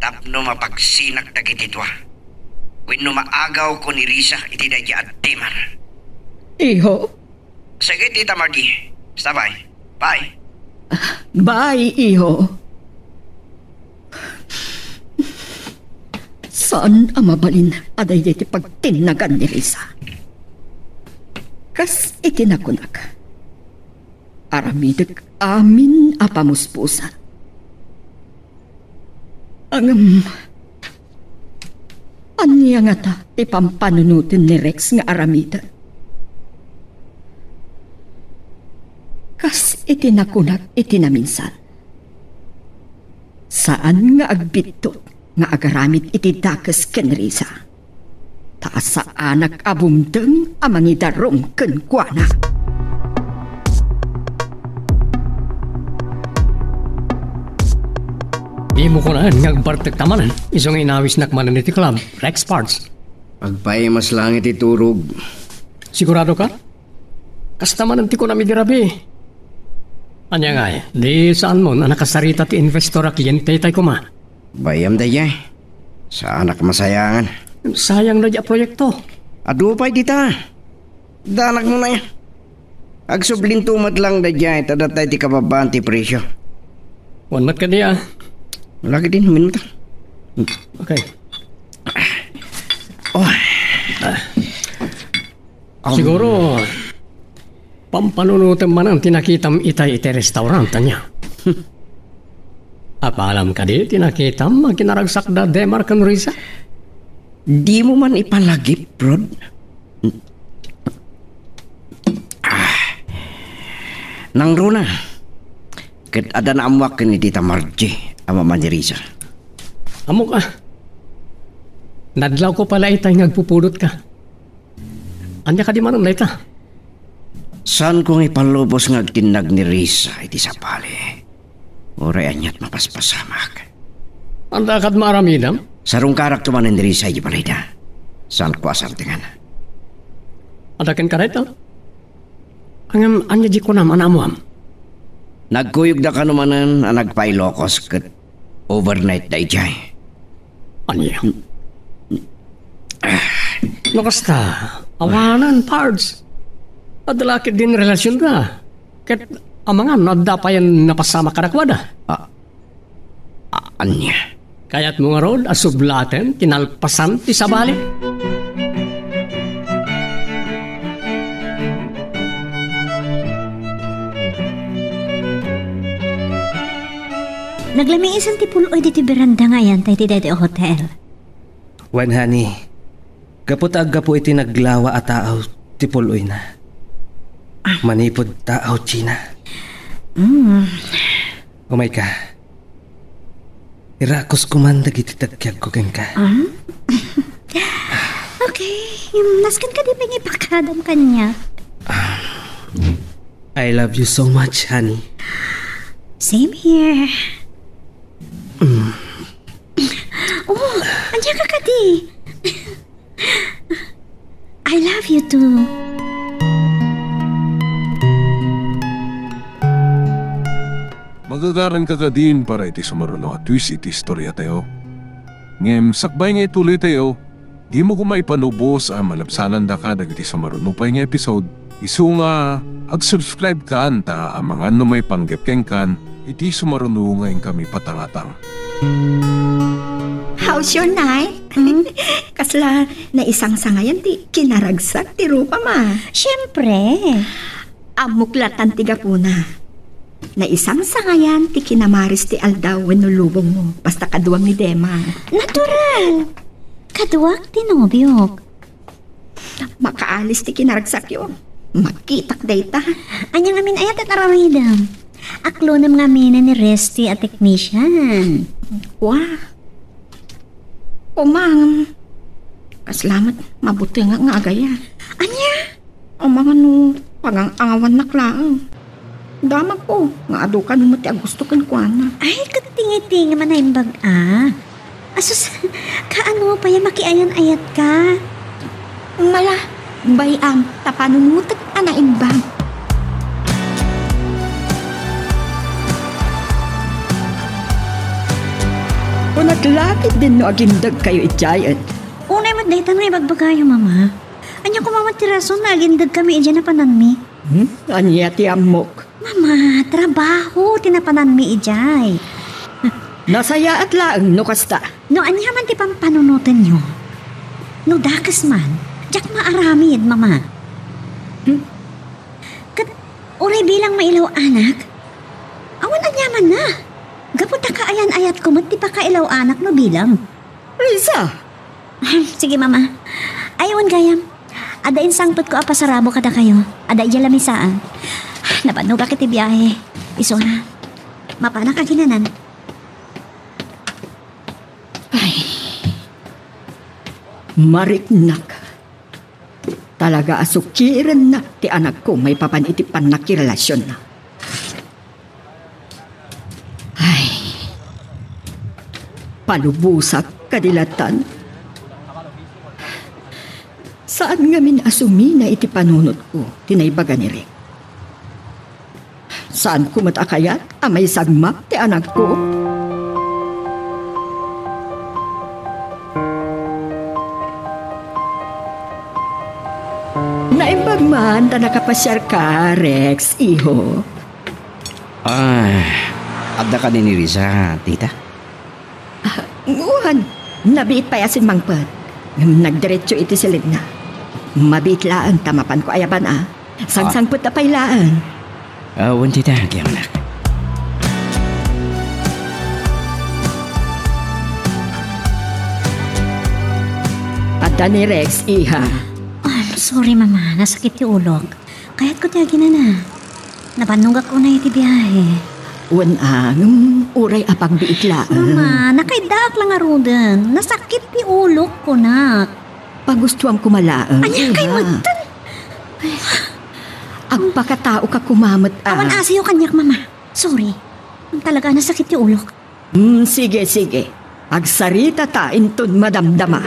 tapno mapagsinak dagiti dua wenno maagawko ni Risa iti daydiay a Demar. Iho? Sige, Tita Margie. Basta, bye. Bye. Bye, iho. Saan a mabalin a daydiay ti pagtinnagan ni Risa. Kas iti nakunak, aramidek amin a pamuspusan. Ngem, ania ngata ti pampanunoten ni Rex nga aramiden? Kas iti nakunak iti naminsan, Saan nga agbiddut nga agaramid iti dakes ken Risa. Ta saanak a bumteng a mangidarum kenkuana. Dimo kunaen nga agbartekta manen, isu nga inawisnak manen iti club, Rex Parts. Agpaimas lang iti turog. Sigurado ka? Kasta manen ti kunam idi rabii. Ania ngay, di saanmon a nakasarita ti investor a kliente itay koma? Bayam daydiay. Saanak masayangan. Sayang daydiay a proyekto. Adu pay dita. Danagmo na ya. Agsublinto met lang daydiay ta datay ti kababaan ti presio. Wan met kadi a. Lagi din, huminum ta. Okay. Oh. Siguro, pampanunotem manen ti nakitam itay iti restaurant, ania? Apalam kadi ti nakitam a kinaragsak da Demar ken Risa? Dimo man ipalagip, Rod? Ah. Nangruna, ket adda naammoak ken ni Tita Margie a mama ni Risa. Ammok a. Nadlawko pay la itay nga agpupudotka. Ania kadi manen dayta? Saanko nga ipalubos nga agtinnag ni Risa iti sabali. Uray aniat mapaspasamak. Anda kad maaramidam? Sarungkarakto manen ni Risa iti balayda. Saanko a sardengan. Adda kenka dayta? Ngem ania di kunam a naammoam? Nagkuyogda kano manen a nagpailokos ket overnight daydiay. Ania? No kasta, awanen, Pards. Adda la ketdin relasionda. Ket amangan no adda payen napasamak kadakuada. Ah, ah, ania? Kayatmo ngarud a sublaten ti nalpasan ti sabali? Naglamiisen ti pul-oy ditoy beranda nga ayan tay ti daytoy a hotel. Wen, honey, gapu ta aggapu iti naglawa a taaw ti pul-oyna. Ah. Manipud taaw, Gina. Mm. Umayka. Irakusko man dagiti tagkiagko kenka. Ah? Okay. Nasken kadi pay nga ipakadam kaniak? I love you so much, honey. Same here. Mm. Oh, ania ka kadi? I love you too. Magagaran ka kadin para iti sumaruno a twist iti istoriatayo. Ngem sakbay nga ituloytayo, dimo koma ipalubos a malabsanandaka dagiti sumaruno pay nga episode, isu nga ag-subscribe kan ta amangan no maipanggep kenkan iti sumaruno nga inkami patangatang. How's your night? Hmm? Kasla naisangsangayan ti kinaragsak ti rupam a? Siempre. Ammok latan ti gapuna. Naisangsangayan ti kinamaris ti aldaw wenno lubongmo, basta kaduam ni Dema. Natural! Kaduak ti nobiok. Makaalis ti kinaragsakyo. Makitak dayta. Ania ngamin aya ti aramidem? Aklonem ngamin ni Resty a technician. Wa. Umang. Kasla met, mabutengak nga agayat. Ania? Amangan no pagang-angawannak laeng. Damagko nga adu kano met ti agusto kenkuana. Ay, ket tingitngem a naimbag a. Asus, kaano pay a makiayan-ayatka? Mala, bay-am ta panunotek a naimbag. Kunak la ketdin no agindagkayo idiayen. Unay met dayta nga ibagbagayo, Mama. Ania koma met ti rason nga agindagkami idiay napananmi? Hmm? Ania ti ammok? Mama, trabaho ti napananmi idiay. Nasayaat laeng no kasta. No ania man ti pampanunotenyo, no dakes man, diak maaramid, Mama. Hmm? Ket uray bilang mailaw-anak, awan aniamanna. Gapu ta kaayan-ayatko met ti pakailaw-anak no bilang. Risa! Sige, Mama. Ay, wen gayam. Adda insangpetko a pasarabo kadakayo. Adda idiay lamisaan. Napannogak iti biahe. Isu a, mapanak aginanan. Mariknak. Talaga a sukirennak ti anakko maipapan iti pannakirelasionna. Ay, palubosak kadi latan. Saan ngamin a sumina iti panunotko ti naibaga ni Rick. Saanko met a kayat a maisagmap ti anakko. Naimbag man ta nakapasiarka, Rex, iho. Ah, adda kadi ni Risa, tita? Ah, wen, nabiit pay a simmangpet. Ngem nagdiretso iti silidna. Mabiit laeng ta mapanko ayaban a. Sangsangpet a pay laeng. Ah, wen, tita, agyamanak. Adda ni Rex, iha. Ah, sorry, Mama. Nasakit ti ulok. Kayatko ti aginana. Nabannogak unay iti biahe. Wen a, ngem uray a pagbiit laeng. Mama, nakaiddaak la ngaruden. Nasakit ti ulok, kunak. Pagustuam koma laeng. Ania kay metten? Agpakataoka koma met a. Awan asiyo kaniak, Mama. Sorry. Talaga, nasakit ti ulok. Hmm, sige, sige. Agsaritata inton madamdama.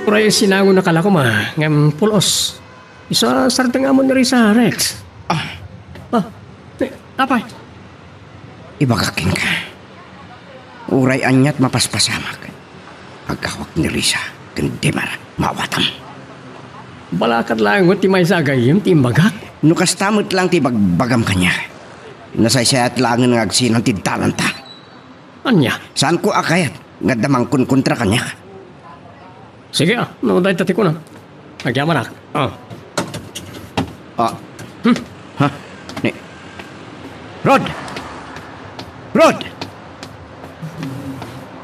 Uray sinangonaka la koma, ngem pulos. Isu a sardeng amon ni Risa, Rex. Ah. Ah, eh, apay? Ibagak kenka. Uray aniat mapaspasamak. Agawak ni Risa ken Demar, maawatam. Balakad laeng met ti maysa a gayyem ti imbagak. No kasta met laeng ti bagbagam kaniak, nasaysayat laengen nga agsinan ti dalanta. Ania? Saanko a kayat nga adda mangkonkontra kaniak. Sige, ah, no dayta ti kunam. Agyamanak. Ah. Ah. Hmm. Ha? Ni Rod! Rod!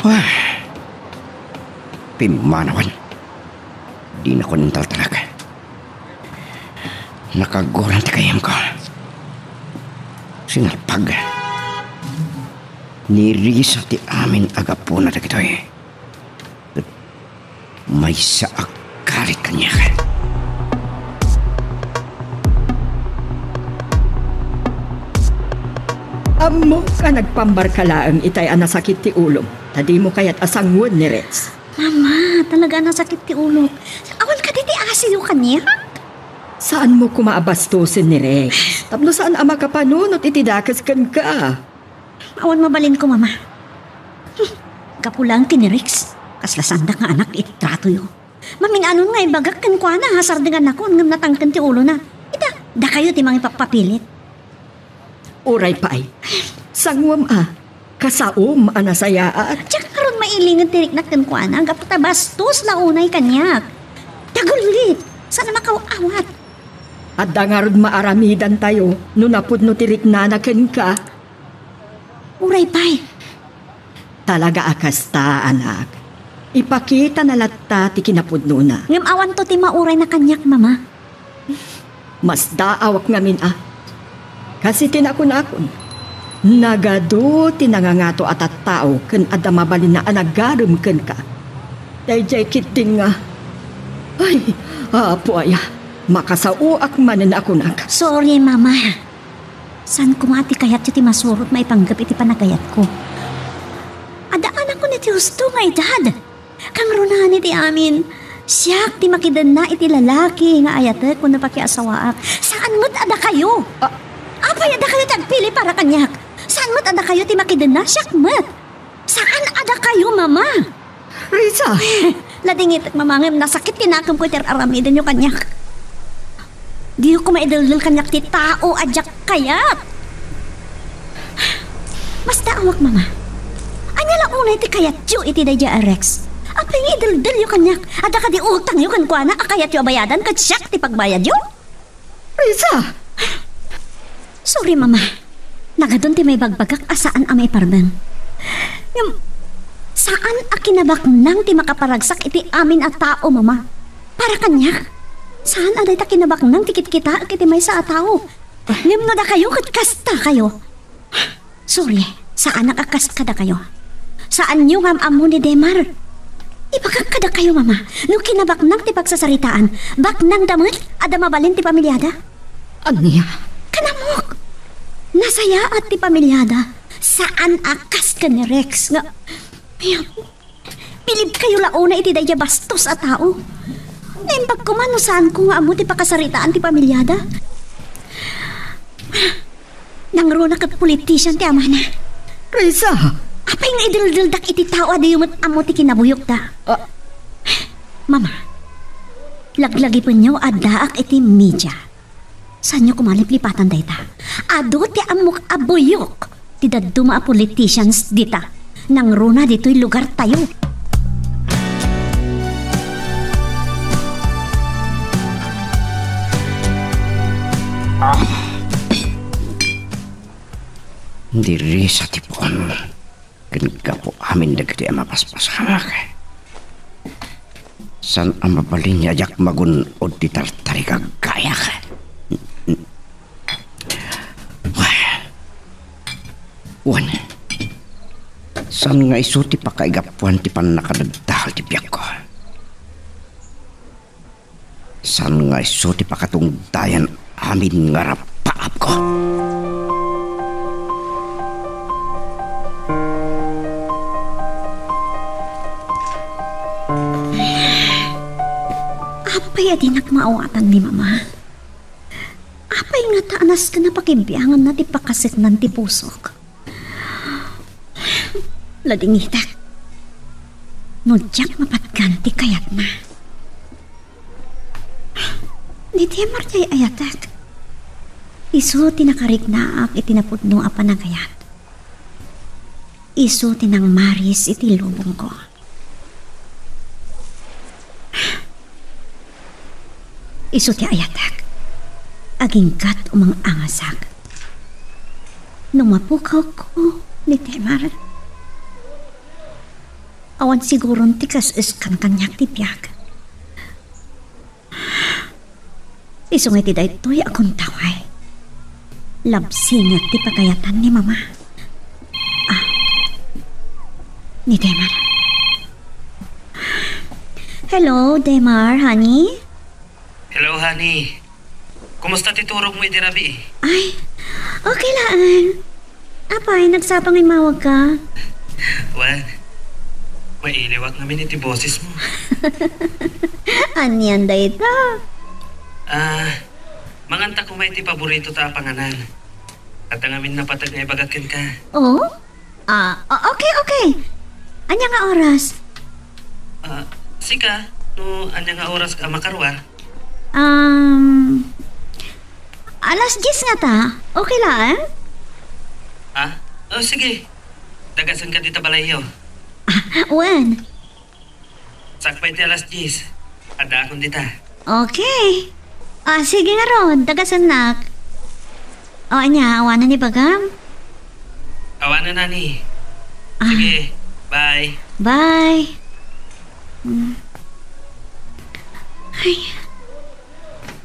Ah. Pimmanawen. Dinakon intaltalek. Nakaguran ti gayyemko. Sinalpag. Ni Risa ti amin a gapuna dagitoy. Maysa a karit kaniak. Ammok a nagpambarka laeng itay a nasakit ti ulom, ta dimo kayat a sangoen ni Rex. Mama, talaga a nasakit ti ulok. Awan kadi ti asiyo kaniak? Saanmo koma a bastosen ni Rex, tapno saan a makapanunot iti dakes kenka. Awan mabalinko, Mama. Hmm, gapu laeng ken ni Rex, kasla saandak nga anak iti tratoyo. Mamin-anon nga ibagak kenkuana a sardengannakon ngem natangken ti ulona. Ita, dakayo ti mangipapapilit. Uray pay, sangoem a, kasaom a nasayaat. Diak ngarud mailinged ti riknak kenkuana gapu ta bastos la unay kaniak. Tagullit, saan a makaw-awat. Adda ngarud maaramidantayo no napudno ti riknana kenka. Uray pay. Talaga a kasta, anak. Ipakitana latta ti kinapudnona. Ngem awanto ti maurayna kaniak, Mama. Masdaawak ngamin a. Kas iti nakunakon, nagadu ti nangangato a tattao ken adda mabalinna a nagarem kenka. Daydiay ketdin nga, ay, Apo aya, makasaoak manen a kunak. Sorry, Mama. Saan koma ti kayatyo ti masurot maipanggep iti panagayatko? Adda anakon iti husto nga edad. Kangrunaan iti amin, siak ti makidenna iti lalaki nga ayatek wenno pakiasawaak. Saan met a dakayo. A- Apay a dakayo ti agpili para kaniak? Saan met a dakayo ti makidenna? Siak met. Saan a dakayo, Mama? Risa! Ladingitek, Mama, ngem nasakit ti nakemko iti ar-aramidenyo kaniak. Diyo koma idelel kaniak ti tao a diak kayat. Masdaawak, Mama. Ania la unay ti kayatyo iti daydiay a Rex? Apay nga ideldelyo kaniak? Adda kadi utangyo kenkuana a kayatyo a bayadan ket siak ti pagbayadyo? Risa! Sorry, Mama. Nagadun ti maibagbagak a saan a maiparbeng. Ngem, saan a kinabaknang ti makaparagsak iti amin a tao, Mama. Para kaniak, saan a dayta kinabaknang ti kitkitaek iti maysa a tao. Ngem no dakayo ket kastakayo. Sorry, saanak a kas kadakayo. Saanyo nga am-ammo ni Demar. Ibagak kadakayo, Mama, no kinabaknang ti pagsasaritaan, baknangda met, adda mabalin ti pamiliada. Ania? Kanamok! Nasayaat ti pamiliada. Saan a kas ken ni Rex nga, ay, bilibkayo la unay iti daydiay bastos a tao. Naimbag koma no saanko nga ammo ti pakasaritaan ti pamiliada. Nangruna ket politician ti amana. Risa! Apay nga ideldeldak iti tao a diyo met ammo ti kinabuyokda? Ah. Mama, laglagipenyo, addaak iti media. Saanyo koma liplipatan dayta. Adu ti ammok a buyok ti dadduma a politicians dita. Nangruna ditoy lugartayo. Ah. Ni Risa ti puon ken gapu amin dagiti a mapaspasamak. Saan a mabalin nga diak magun-od ti tartarigaggayak. Wen, saan nga isu ti pakaigapuan ti pannakadagdahel ti biagko? Saan nga isu ti pakatungdayan amin nga rapaapko? Apay a dinak maawatan ni Mama? Apay ngata a nasken a pakibianganna ti pakaseknan ti pusok? Ladingitak no diak mapatgan ti kayatna. Ni Demar ti ay-ayatek. Isu ti nakariknaak iti napudno a panagayat. Isu ti nangmaris iti lubongko. Isu ti ayatek. Aginggat umang-angasak. No mapukawko ni Demar, awan siguron ti kas-eskan kaniak ti biag. Isu nga iti daytoy a kuntaway, labsinget ti pagayatan ni Mama. Ah, ni Demar. Hello, Demar, honey? Hello, honey. Kumusta ti turogmo idi rabii? Ay, okay laeng. Apay, nagsapa nga immawagka? Wen, mailiwak ngamin iti bosesmo. Anian dayta? Ah, manganta koma iti paboritota a panganan. Adda ngamin napateg nga ibagak kenka. Oh? Ah, o-, okay, okay. Ania nga oras? Ah, sika, no ania nga oras ka makaruar? Um, alas diyes ngata. Okay laeng? Ah? O, sige. Dagasenka dita balayyo. Ah, wen? Sakbay ti alas diyes, addaakon dita. Okay. Ah, sige ngarud, dagasennak. O, ania, awanen ibagam? Awanen, honey. Ah. Sige, bye. Bye. Mm. Ay,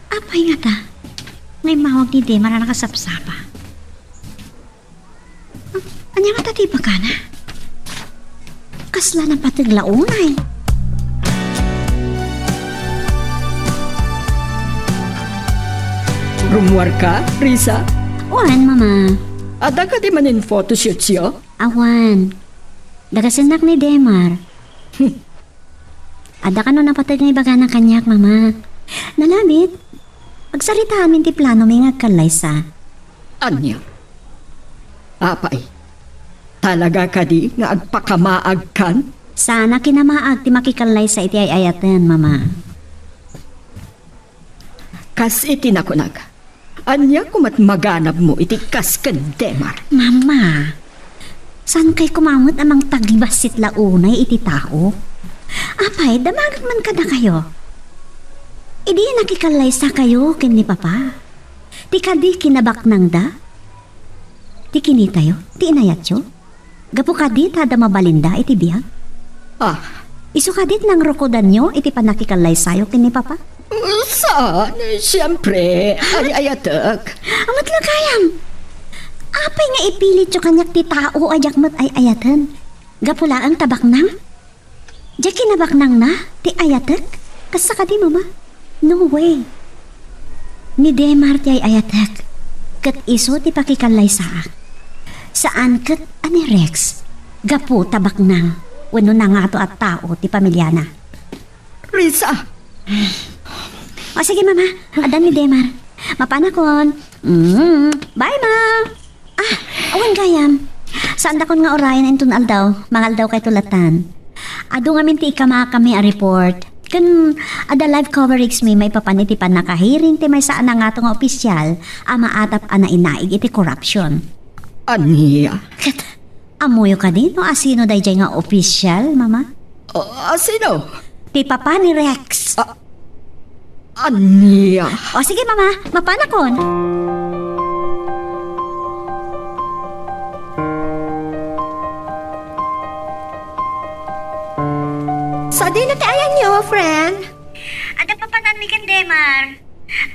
apay ngata nga immawag ni Demar a nakasapsapa? Ania ngata ti ibagana? Kasla napateg la unay? Rummuarka, Risa? Wen, Mama. Adda kadi manen photoshootsyo? Awan. Dagasennak ni Demar. Adda kano napateg nga ibagana kaniak, Mama? Nalabit. Agsaritaanmin ti planomi nga agkallaysa. Ania? Apay, talaga kadi nga agpakamaagkan? Saan a kinamaag ti makikallaysa iti ay-ayaten, Mama. Kas iti nakunak, ania komat maganabmo iti kas ken Demar? Mama, saankay koma met a mangtagbassit la unay iti tao? Apay, damagek man kadakayo. Idi nakikallaysakayo ken ni Papa, ti kadi kinabaknangda? Ti kinitayo? Ti inayatyo? Gapu kadi ta adda mabalinda iti biag? Ah. Isu kadi ti nangrukodanyo iti pannakikallaysayo ken ni Papa? Saan, siempre, ay-ayatek. Amat la gayam. Apay nga ipilityo kaniak ti tao a diak met ay-ayaten? Gapu laeng ta baknang? Diay kinabaknangna ti ayatek? Kasta kadi, Mama? No way. Ni Demar ti ay-ayatek, ket isu ti pakikallaysaak. Saan ket a ni Rex, gapu ta baknang wenno nangato a tao ti pamiliana. Risa! O sige, Mama. Addan ni Demar. Mapanakon. Mm. Bye, Ma. Ah, awan gayam. Saandakon nga urayen inton aldaw. Mangaldawkayto latan. Adu ngamin ti ikamaakami a report. Ken adda live coverage mi maipapan iti pannakahearing ti maysa a nangato nga opisyal a maatap a nainaig iti korupsyon. Ania? Ket, ammoyo kadi no asino daydiay nga opisyal, Mama? Ah, sino? Ti papa ni Rex. Ah, ania? O sige, Mama, mapanakon. Sadino ti ayanyo, friend? Adda papananmi ken Demar.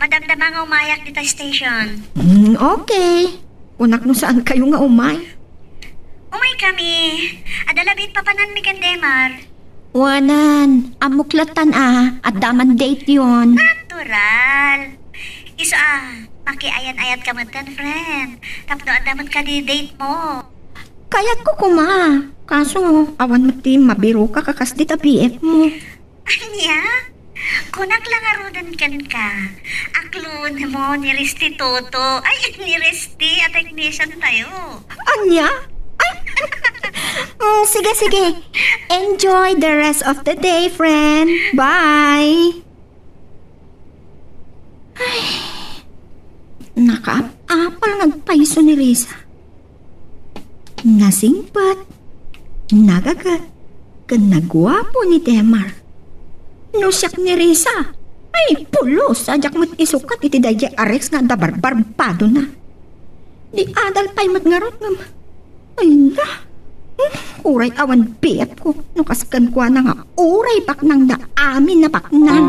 Madamdama nga umayak dita station. Hmm, okay. Kunak no saan kayo nga umay. Umay kami. Adda labi ti papananmi ken Demar. Wanan, ammok latan a, adda man date yon. Natural. Isu a, makiayan-ayat ka metten, friend. Tapno adda met kadi date mo. Kayat ko kuma. Kaso, awan met ti mabiruka kakas dita B F mo. Ania? Kunak la ngaruden kenka. A clone mo ni Rex ti Toto. Ay, ni Rex ti a technician tayo. Ania? Ay! Mm, sige, sige. Enjoy the rest of the day, friend. Bye. Ay, nakaapapal nga agpayso ni Risa. Nasingpet, nagaget, ken naguapo ni Demar. No siak ni Risa, ay, pulos a diak met isukat iti daydiay a Rex nga adda barbarbadona. Di adal pay met ngarud ngem. Ay na. Hmm, uray awan biit ko no kas kenkuana nga uray baknangda amin a baknang.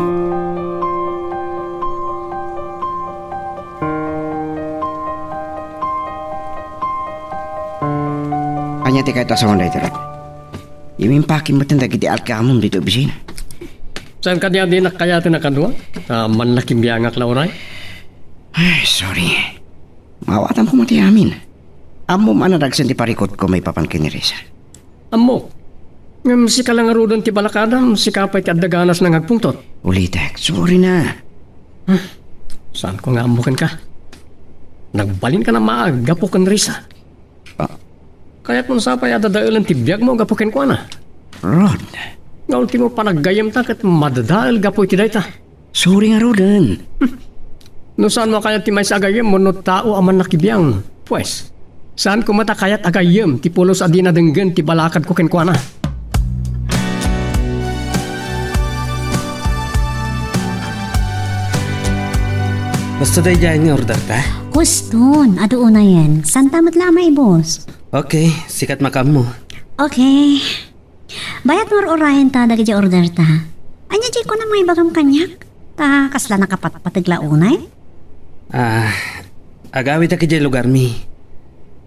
Ania ti kayat a sawen dayta, Rod? Impakim met dagiti alkamom ditoy opisina. Saan kadi a dinak kayaten a kadua? Ta mannakibiangak la uray. Ay, sorry. Maawatam koma ti amin. Ammom a nadagsen ti parikutko maipapan ken ni Risa. Ammok. Ngem sika la ngaruden ti balakadam, sika pay ti adda ganas nga agpungtot. Ulitek, sorry na. Hmm. Saanko nga ammo kenka? Nagbalinka na maag gapu ken Risa. Ah. Kayatmon sa pay a dadaelen ti biagmo gapu kenkuana. Rod. Nga ultimo, panaggayyemta ket madadael gapu iti dayta. Sorry ngaruden. No saanmo a kayat ti maysa a gayyem wenno tao a mannakibiang, pues, saanko met a kayat a gayyem ti pulos a dina denggen ti balakadko kenkuana. Husto daydiay nga orderta? Huston, adu unayen. Santa met la a maibus. Okay, sika ti makaammo. Okay. Bayat nga ur-urayenta dagiti orderta. Ania diay kunam nga ibagam kaniak? Ta kasla nakapatpateg la unay? Ah, agawidak idiay lugarmi.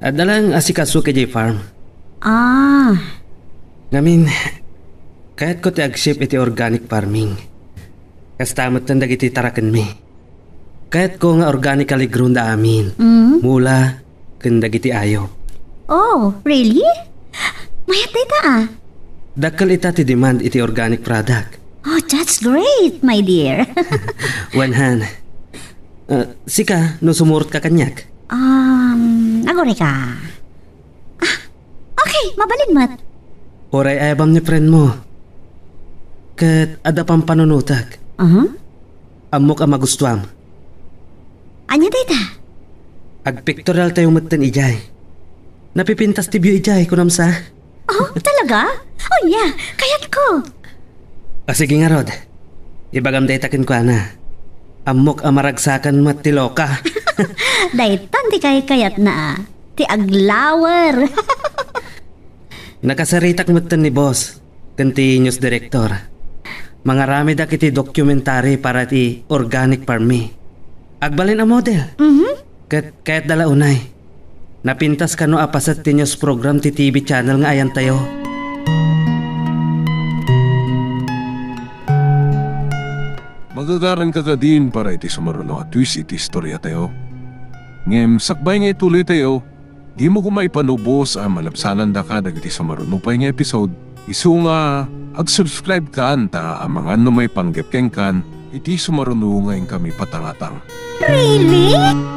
Adda laeng asikaso idiay farm. Ah. Ngamin, kayatko ti ag-shift iti organic farming. Kasta metten dagiti tarakenmi. Kayatko nga organically grown da amin. Mm. Mula ken dagiti ayop. Oh, really? Mayat dayta, ah. Dakkel ita ti demand iti organic product. Oh, that's great, my dear. Wen han. Uh, sika, no sumurotka kaniak? Um, agurayka. Ah, okay, mabalin met. Uray ayabam ni friend mo. Ket adda pampanunotak. Aha. Ammok a magustuam. Ania dayta? Agpictorial tayo metten idiay. Napipintas ti view idiay, kunam sa? Oh, talaga? Oh, yeah. Kayatko. Ah, sige ngarud. Ibagam dayta kenkuana. Ammok a maragsakan met ti loka. Daytan ti kaykayatna, ah. Ti aglawer. Nakasaritak metten ni boss ken ti news director. Mangaramidak iti documentary para ti organic farm mi. Agbalin a model. Mhm. Ket kayatda la unay. Napintas kano a paset ti news program ti T V channel nga ayantayo. Agaraga kadin para iti sumaruno a twist iti istoriatayo. Ngem sakbay nga ituloytayo, dimo koma ipanubos a malabsanandaka dagiti sumaruno pay nga episode. Isu nga, ag-subscribe kan ta amangan no maipanggep kenkan iti sumaruno nga inkami patangatang. Really?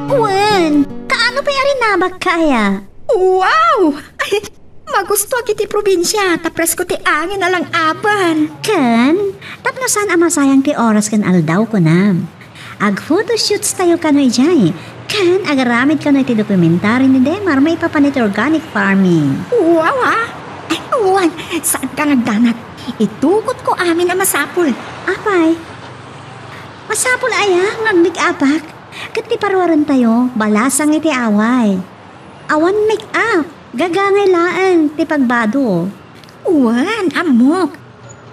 Wen, kaano pay a rinabak ka aya? Wow! Ay, magustuak iti probinsia, ta presko ti angin a lang-aban. Ken, tapno saan a masayang ti oras ken aldaw, kunam. Ag-photoshoots tayo kano idiay, ken agaramid kano iti documentary ni Demar maipapan iti organic farming. Wow, ah! Ay, wen, saan ka nga agdanag? Itugotko amin a masapul. Apay, masapul aya nga agmake-upak? Ket ti paruarentayo, balasang iti away. Awan make-up, gagangay laeng ti pagbado. Wen, ammok.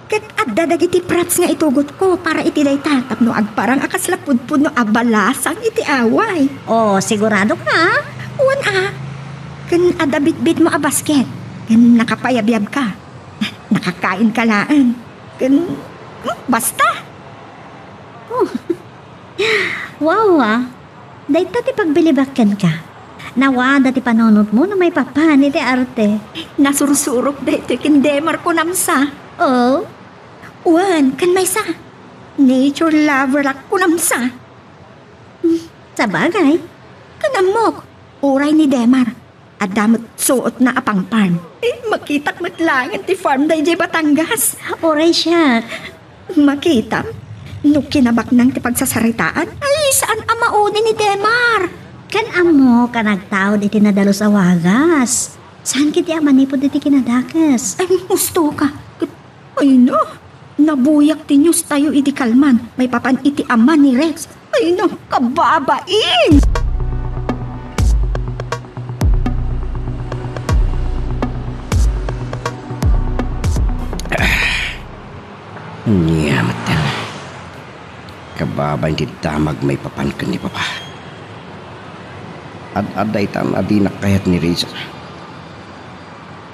Ket adda dagiti props nga itugotko para iti dayta tapno agparang a kasla pudpudno a balasang iti away. O, sigurado ka? Wen a. Ken adda bitbitmo a basket. Ken nakapayabyab ka. Nakakain ka laeng. Ken, hmm, basta. Oh. Wow, ah. Dayta ti pagbilibak kenka. Nawada ti panunotmo no maipapan iti arte. Nasursurok daytoy ken Demar, kunam sa. Oh? Wen, ken maysa. Nature lover ak, kunam sa. Hmm, sabagay. Ken ammok, uray ni Demar. Adda met suotna a pang-farm. Eh, makitak met laengen ti farm daydiay Batangas. Uray siak. Makitam? No kinabaknang ti pagsasaritaan, ay, saan a maudi ni Demar. Ken ammok a nagtaud iti nadalus a wagas. Saan ketdi a manipud iti kinadakes? Ay, husto ka. Ay na, nabuyak ti news tayo idi kalman, maipapan iti ama ni Rex. Ay na, kababain! Ania met, kababain ti damag maipapan ken ni Papa. Ad-adda itan a dinak kayat ni Risa.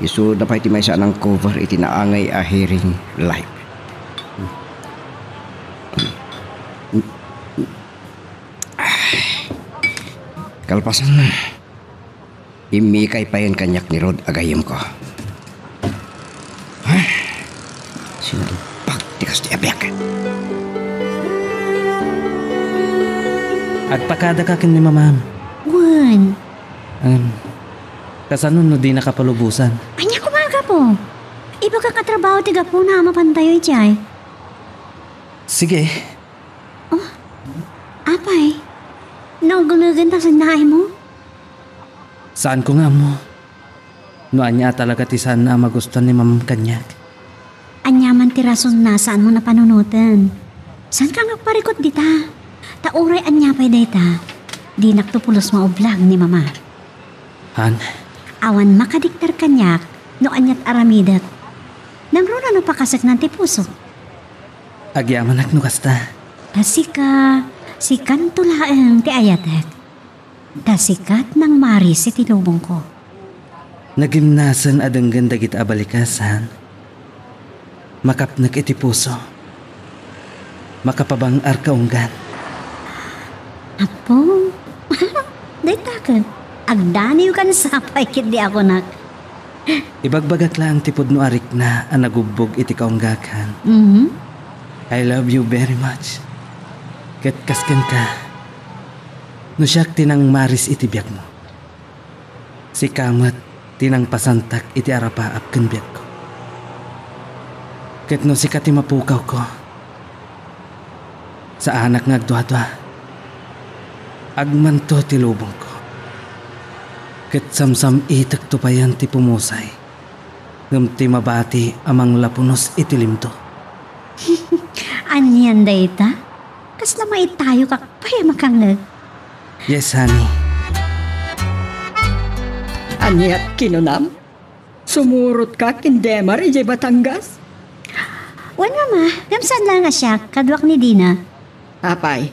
Isuda pay ti maysa a nang-cover iti naangay a hearing light. Kalpasan, immikay payen kaniak ni Rod a gayyemko. Sinalbag ti kastoy a biag. Agpakadaka ken ni Mamam. Wen. Em, kasano no dinaka palubosan? Ania koma a gapu? Ibagak a trabaho ti gapuna a mapantayo idiay. Sige. Oh, apay? Naugulegen ta sen naaymo? Saanko nga ammo no ania a talaga ti saanna a magustuan ni Mamam kaniak. Ania man ti rasonna saanmo a panunoten? Saanka nga agparikut dita? Ta uray ania pay dayta, dinakto pulos maublag ni Mama. Han? Awan makadiktar kaniak no aniat aramidek. Nangruna no pakaseknan ti puso. Agyamanak no kasta. Ta sika, sikanto laeng ti ayatek. Ta sika ti nangmaris iti lubongko. Nagimnasen a denggen dagita a balikas, han? Makapnek iti puso. Makapabang-ar kaunggan. Apo, dayta ket, agdanewkan sapay ketdi a kunak. Ibagbagak laeng ti pudno a rikna a nagubbog iti kaunggak, han. Mhm. I love you very much. Ket kas kenka, no siak ti nangmaris iti biagmo, sika met ti nangpasantak iti arapaap ken biagko. Ket no sika ti mapukawko, saanak nga agduadua. Agmanto ti lubongko. Ket samsam-itekto payen ti pumusay, ngem ti mabati a manglapunos iti limto. Anian dayta? Kasla maitayokak pay a makangngeg. Yes, honey. Aniat kinunam? Sumurotka ken Demar idiay Batangas? Wen, Mama, ngem saan laeng a siak, kaduak ni Dina. Apay,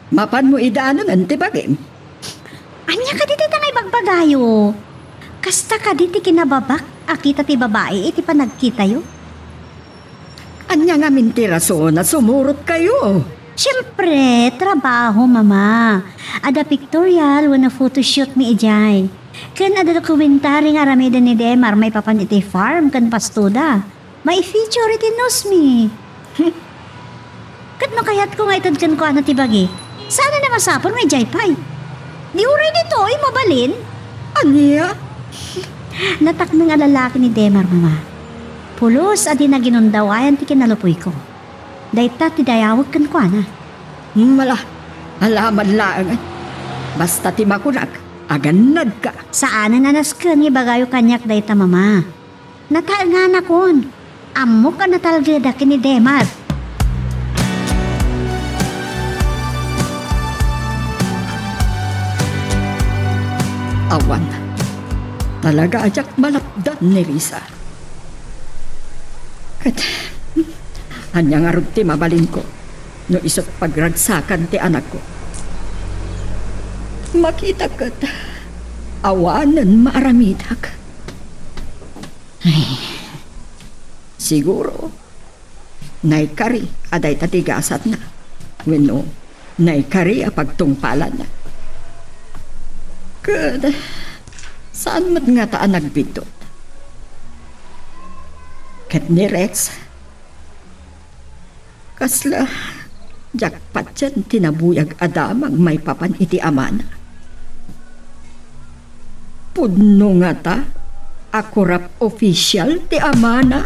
mapanmo idanonen ti bagim? Ania kadi dayta nga ibagbagayo? Kasta kadi ti kinababak a kita ti babai iti panagkitayo? Ania ngamin ti rason a sumurotkayo? Siempre, trabaho, Mama. Adda pictorial wenno photoshoot mi idiay. Ken adda dokumentary nga aramiden ni Demar maipapan iti farm ken pastoda. Mai-feature iti news mi. Ket no kayatko nga ited kenkuana ti bagi, saan a masapul nga idiay pay? Di uray ditoy, mabalin? Ania? Natakneng a lalaki ni Demar, Mama. Pulos a di naginundawayan ti kinalupuyko. Dayta ti dayawek kenkuana. Mala, alaman laeng. Basta ti makunak, agannadka. Saanen a nasken nga ibagayo kaniak dayta, Mama. Nataenganakon. Ammok a natalgedak ken ni Demar. Awan. Talaga a diak malapdan ni Risa. Ket, ania ngarud ti mabalinko no isut' pagragsakan ti anakko? Makita ket awanen maaramidak. Ay, siguro, naikari a dayta ti gasatna. Wenno, naikari a pagtungpalanna. Ket, saan met ngata a nagbiddut? Ket ni Rex, kasla diak patien ti nabuyag a damag maipapan iti amana. Pudno ngata a korap official ti amana.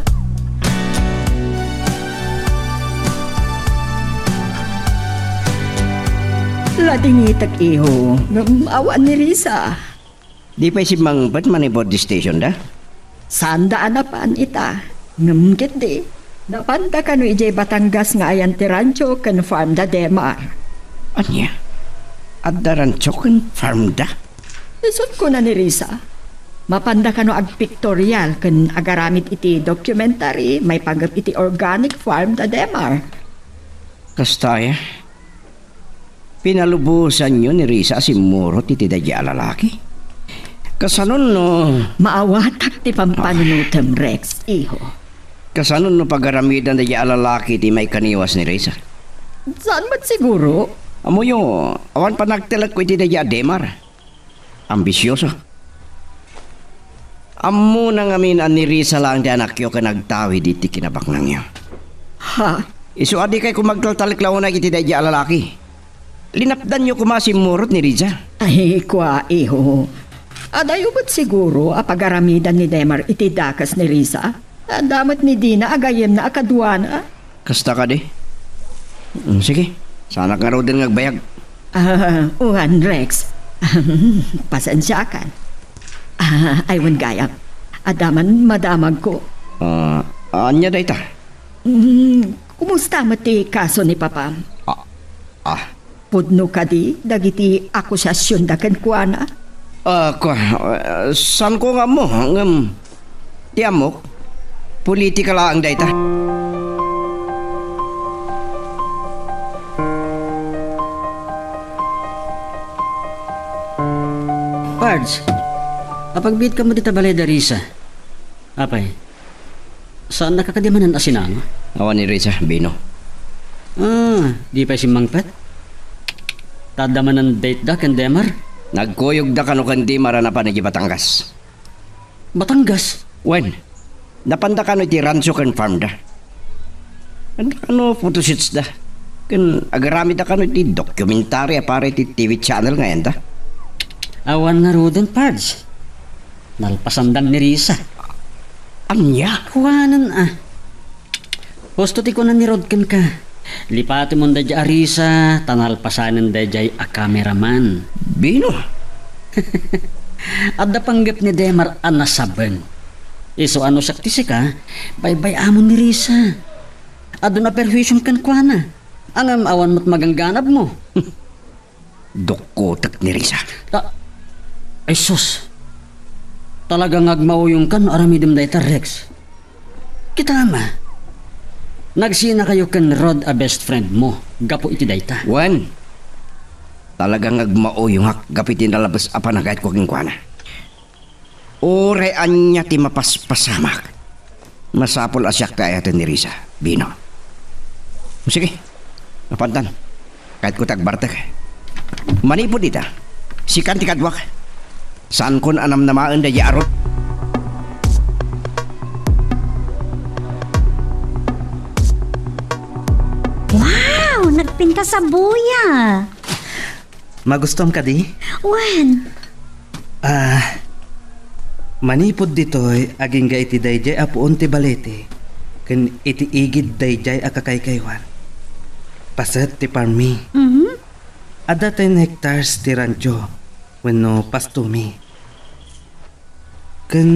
Ladingitek, iho, ngem awan ni Risa. Di pay simmangpet manipud ti station da? Saanda a napan ita. Ngem ketdi, napanda kano idiay Batangas nga ayan ti rancho ken farm da Demar. Ania? Adda rancho ken farm da? Isut' kuna ni Risa, mapanda kano agpictorial ken agaramid iti documentary maipanggep iti organic farm da Demar. Kasta aya? Pinalubosanyo ni Risa a simmurot iti daydiay a lalaki? Kasano no... Maawatak ti pampanunotem, Rex, iho. Kasano no pagaramidan daydiay a lalaki ti maikaniwas ni Risa? Saan met siguro? Ammoyo, awan panagtalekko iti daydiay a Demar. Ambisioso. Ammona ngamin a ni Risa laeng ti anakyo ken agtawid iti kinabaknangyo. Ha? Isu a dikay koma agtaltalek la unay iti daydiay a lalaki. Linapdanyo koma a simmurot ni Risa. Ay, kua, iho. Adayo met siguro a pagaramidan ni Demar iti dakes ni Risa? Adda met ni dina a gayyemna a kaduana. Kasta kadi? Mm, sige, saanak ngaruden nga agbayag. Ah, wen, Rex. Pasensiakan. Ah, ay, wen gayam. Adda man madamagko. Ah, ania dayta? Mm, kumusta met ti kaso ni Papam? Ah, ah, Pudno kadi dagiti akusasionda kenkuana? Ah, kua, ah, saanko nga ammo, ngem ti ammok, politika laeng dayta. Pards, apagbiitkam met ita balay da Risa. Apay, saannaka kadi manen a sinango? Awan ni Risa, Bino. Ah, di pay simmangpet? Ta adda manen date da ken Demar? Nagkuyogda kano ken Demar a napan idiay Batangas. Batangas? Wen, napanda kano iti rancho ken farm da. Adda kano photoshoots da. Ken agaramidda kano iti documentary a para iti T V channel nga ayan da. Awan ngaruden, Pards. Nalpasandan ni Risa. Ania? Kuanen a. Husto ti kuna ni Rod kenka. Lipatemon daydiay a Risa, ta nalpasanen daydiay a cameraman. Bino? Adda panggep ni Demar a nasabeng. Isu a no siak ti sika, baybay-amon ni Risa. Adun a perhuisiom kenkuana. Ngem awan met magangganabmo. Dukkotek ni Risa. Ta-, ay sus. Talaga nga agmauyongkan no aramidem dayta, Rex. Kitam a, nagsinakayo ken Rod a best friend mo gapu iti dayta. Wen, talaga nga agmauyongak gapu iti nalabes a panagayatko kenkuana. Uray ania ti mapaspasamak, masapul a siak ti ayaten ni Risa, Bino. O sige, Napantan, kayatko ti agbartek. Manipud ita, sikan ti kaduak. Saankon a namnamaen daydiay a rut. Wow! Nagpintas a buya! Magustom kadi? Wen. Ah, manipud ditoy, agingga iti daydiay a puon ti balete, ken iti igid daydiay a kakaykaywan. Paset ti farmmi. Mhm. Adda ten hectares ti rancho wenno pastomi. Ken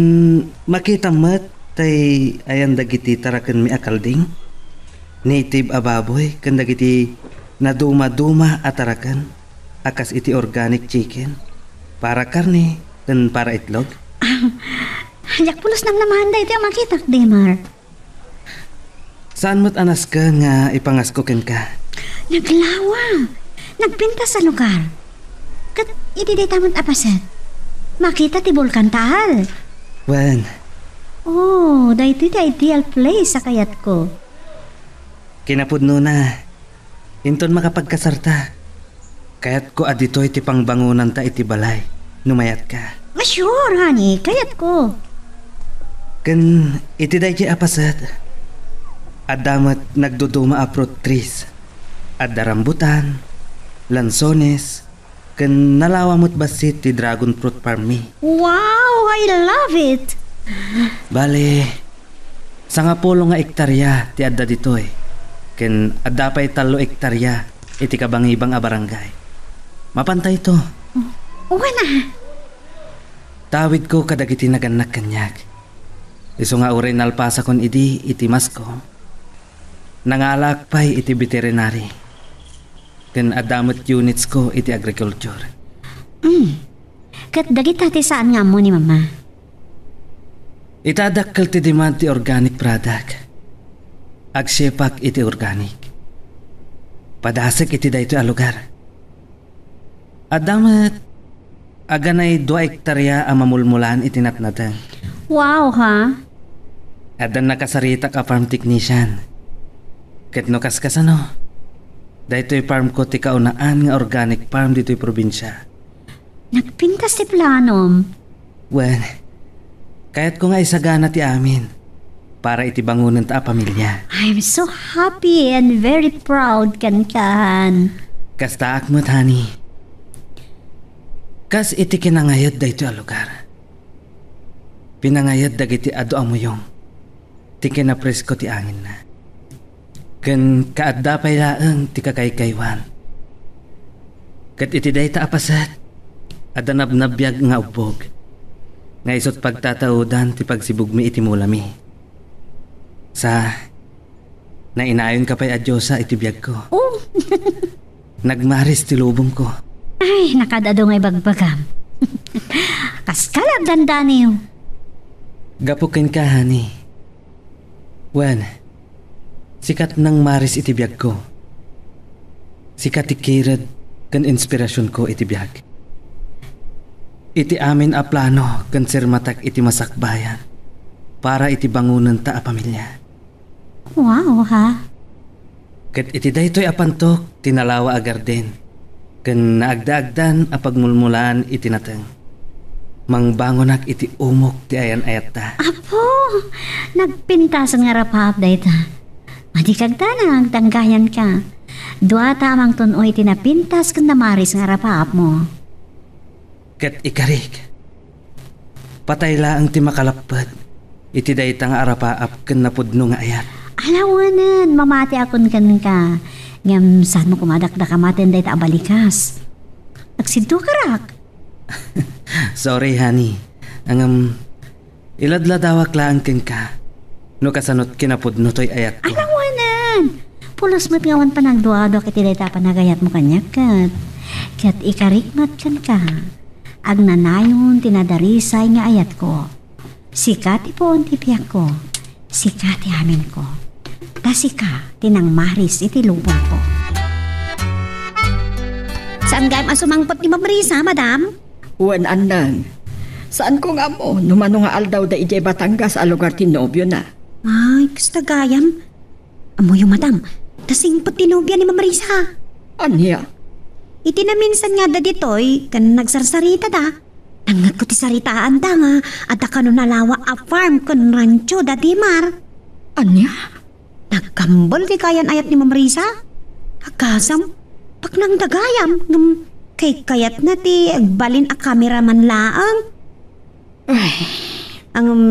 makitam met tay ayan dagiti tarakenmi a kalding, native a baboy, ken dagiti nadumaduma a taraken a kas iti organic chicken, para karne, ken para itlog. Diak pulos namnamaen daytoy a makitak, Demar. Saan met a nasken nga ipangasko kenka? Naglawa. Nagpintas a lugar. Ket iti dayta met a paset, makita ti Bulkan Taal. Wen. Oh, daytoy ti ideal place a kayatko. Kinapudnona, inton makapagkasarta, kayatko a ditoy ti pangbangonanta iti balay no mayatka. Ah, sure, honey. Kayatko. Ken iti daydiay a paset, adda met nagduduma a fruit trees. Adda rambutan, lansones, ken nalawa met bassit ti dragon fruit farmmi. Wow, I love it! Bale, sangapulo nga ektaria ti adda ditoy, ken adda pay tallo ektaria iti kabangibang a barangay. Mapantayto. Wen a. Tawidko kadagiti nagannak kaniak. Isu nga uray nalpasakon idi iti maskom, nangalaak pay iti veterinary. Ken adda met unitsko iti agriculture. Mm. Ket dagita ti saan nga ammo ni Mama. Ita dakkel ti demand ti organic product, agsipak iti organic. Padasek iti daytoy a lugar. Adda met aganay dua ektaria a mamulmulaan iti natnateng. Wow, ha? Adda nakasaritak a farm technician. Ket no kaskasano, daytoy farmko ti kaunaan nga organic farm ditoy probinsia. Nagpintas ti planom. Wen, kayatko nga isagana ti amin para iti bangonenta a pamilia. I'm so happy and very proud kenka. Kastaak met, honey. Kas iti kinangayed daytoy a lugar, pinangayed dagiti adu a muyong ti kinapresko ti anginna. Ken kaadda pay laeng ti kakaykaywan. Ket iti dayta a paset, adda nabnabbiag nga ubbog, nga isut' pagtataudan ti pagsibugmi iti mulami. Sa, nainayonka pay a diosa iti biagko. Oh. Nagmaris ti lubongko. Ay, nakaad-adu nga ibagbagam. Kaska la agdandaniw. Gapu kenka, honey. Wen, sika ti nangmaris iti biagko. Sika ti kired ken inspirasionko iti biag. Iti amin a plano ken sirmatak iti masakbayan para iti bangonenta a pamilia. Wow, ha? Ket iti daytoy a pantok ti nalawa a garden ken naagdaagdan a pagmulmulaan iti nateng, mangbangonak iti umok ti ayan-ayatta. Apo, nagpintasen nga arapaap dayta. Madi kagdanag, danggayanka. Dua ta a mangtun-oy ti napintas ken namaris nga arapaapmo. Ket ikarik, patay laeng ti makalapped iti dayta nga arapaap ken napudno nga ayat. Alawenen, mamatiakon kenka. Ngem saanmo koma a dakdakamaten dayta a balikas. Agsiddukarak. Sorry, honey. Ngem, iladladawak laeng kenka no kasanot kinapudno toy ayatko. Alawenen! Pulos met nga awan panagduaduak iti dayta a panagayatmo kaniak ket, ket ikarik met kenka. Agnanayon ti nadarisay nga ayatko. Sika ti puon ti biagko. Sika ti aminko. Ta sika ti nangmaris iti lubongko. Saan gayam a sumangpet ni Ma'am Risa, madam? Wen, Annang. Saanko nga ammo no mano nga aldaw da idiay Batangas a lugar ti nobiona. Ay, kasta gayam. Ammoyo, madam, Nasingpet ti nobia ni Ma'am Risa. Ania? Iti naminsan nga adda ditoy, ken nagsarsaritada. Nangngegko ti saritaanda nga adda kano nalawa a farm ken rancho da Demar. Ania? Nagkambel ti kayan-ayat ni Ma'am Risa. Agasem, paknangda gayam, ngem kaykayatna ti agbalin a kameraman laeng. Ay. Ang, um,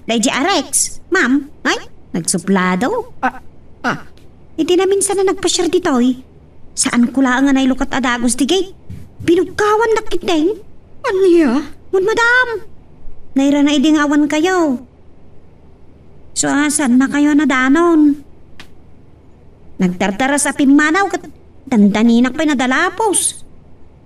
daydi a Rex, ma'am, ay, nagsuplado. Ah, ah. Iti naminsan a nagpasiar ditoy, saanko laeng a nailukat a dagus ti gate. Binugkawannak ketdin. Ania? Wen, madam. Nairana idi nga awankayo. So, a, saannakayo a nadanon? Nagdardaras a pimmanaw ket dandaninak pay nadalapos.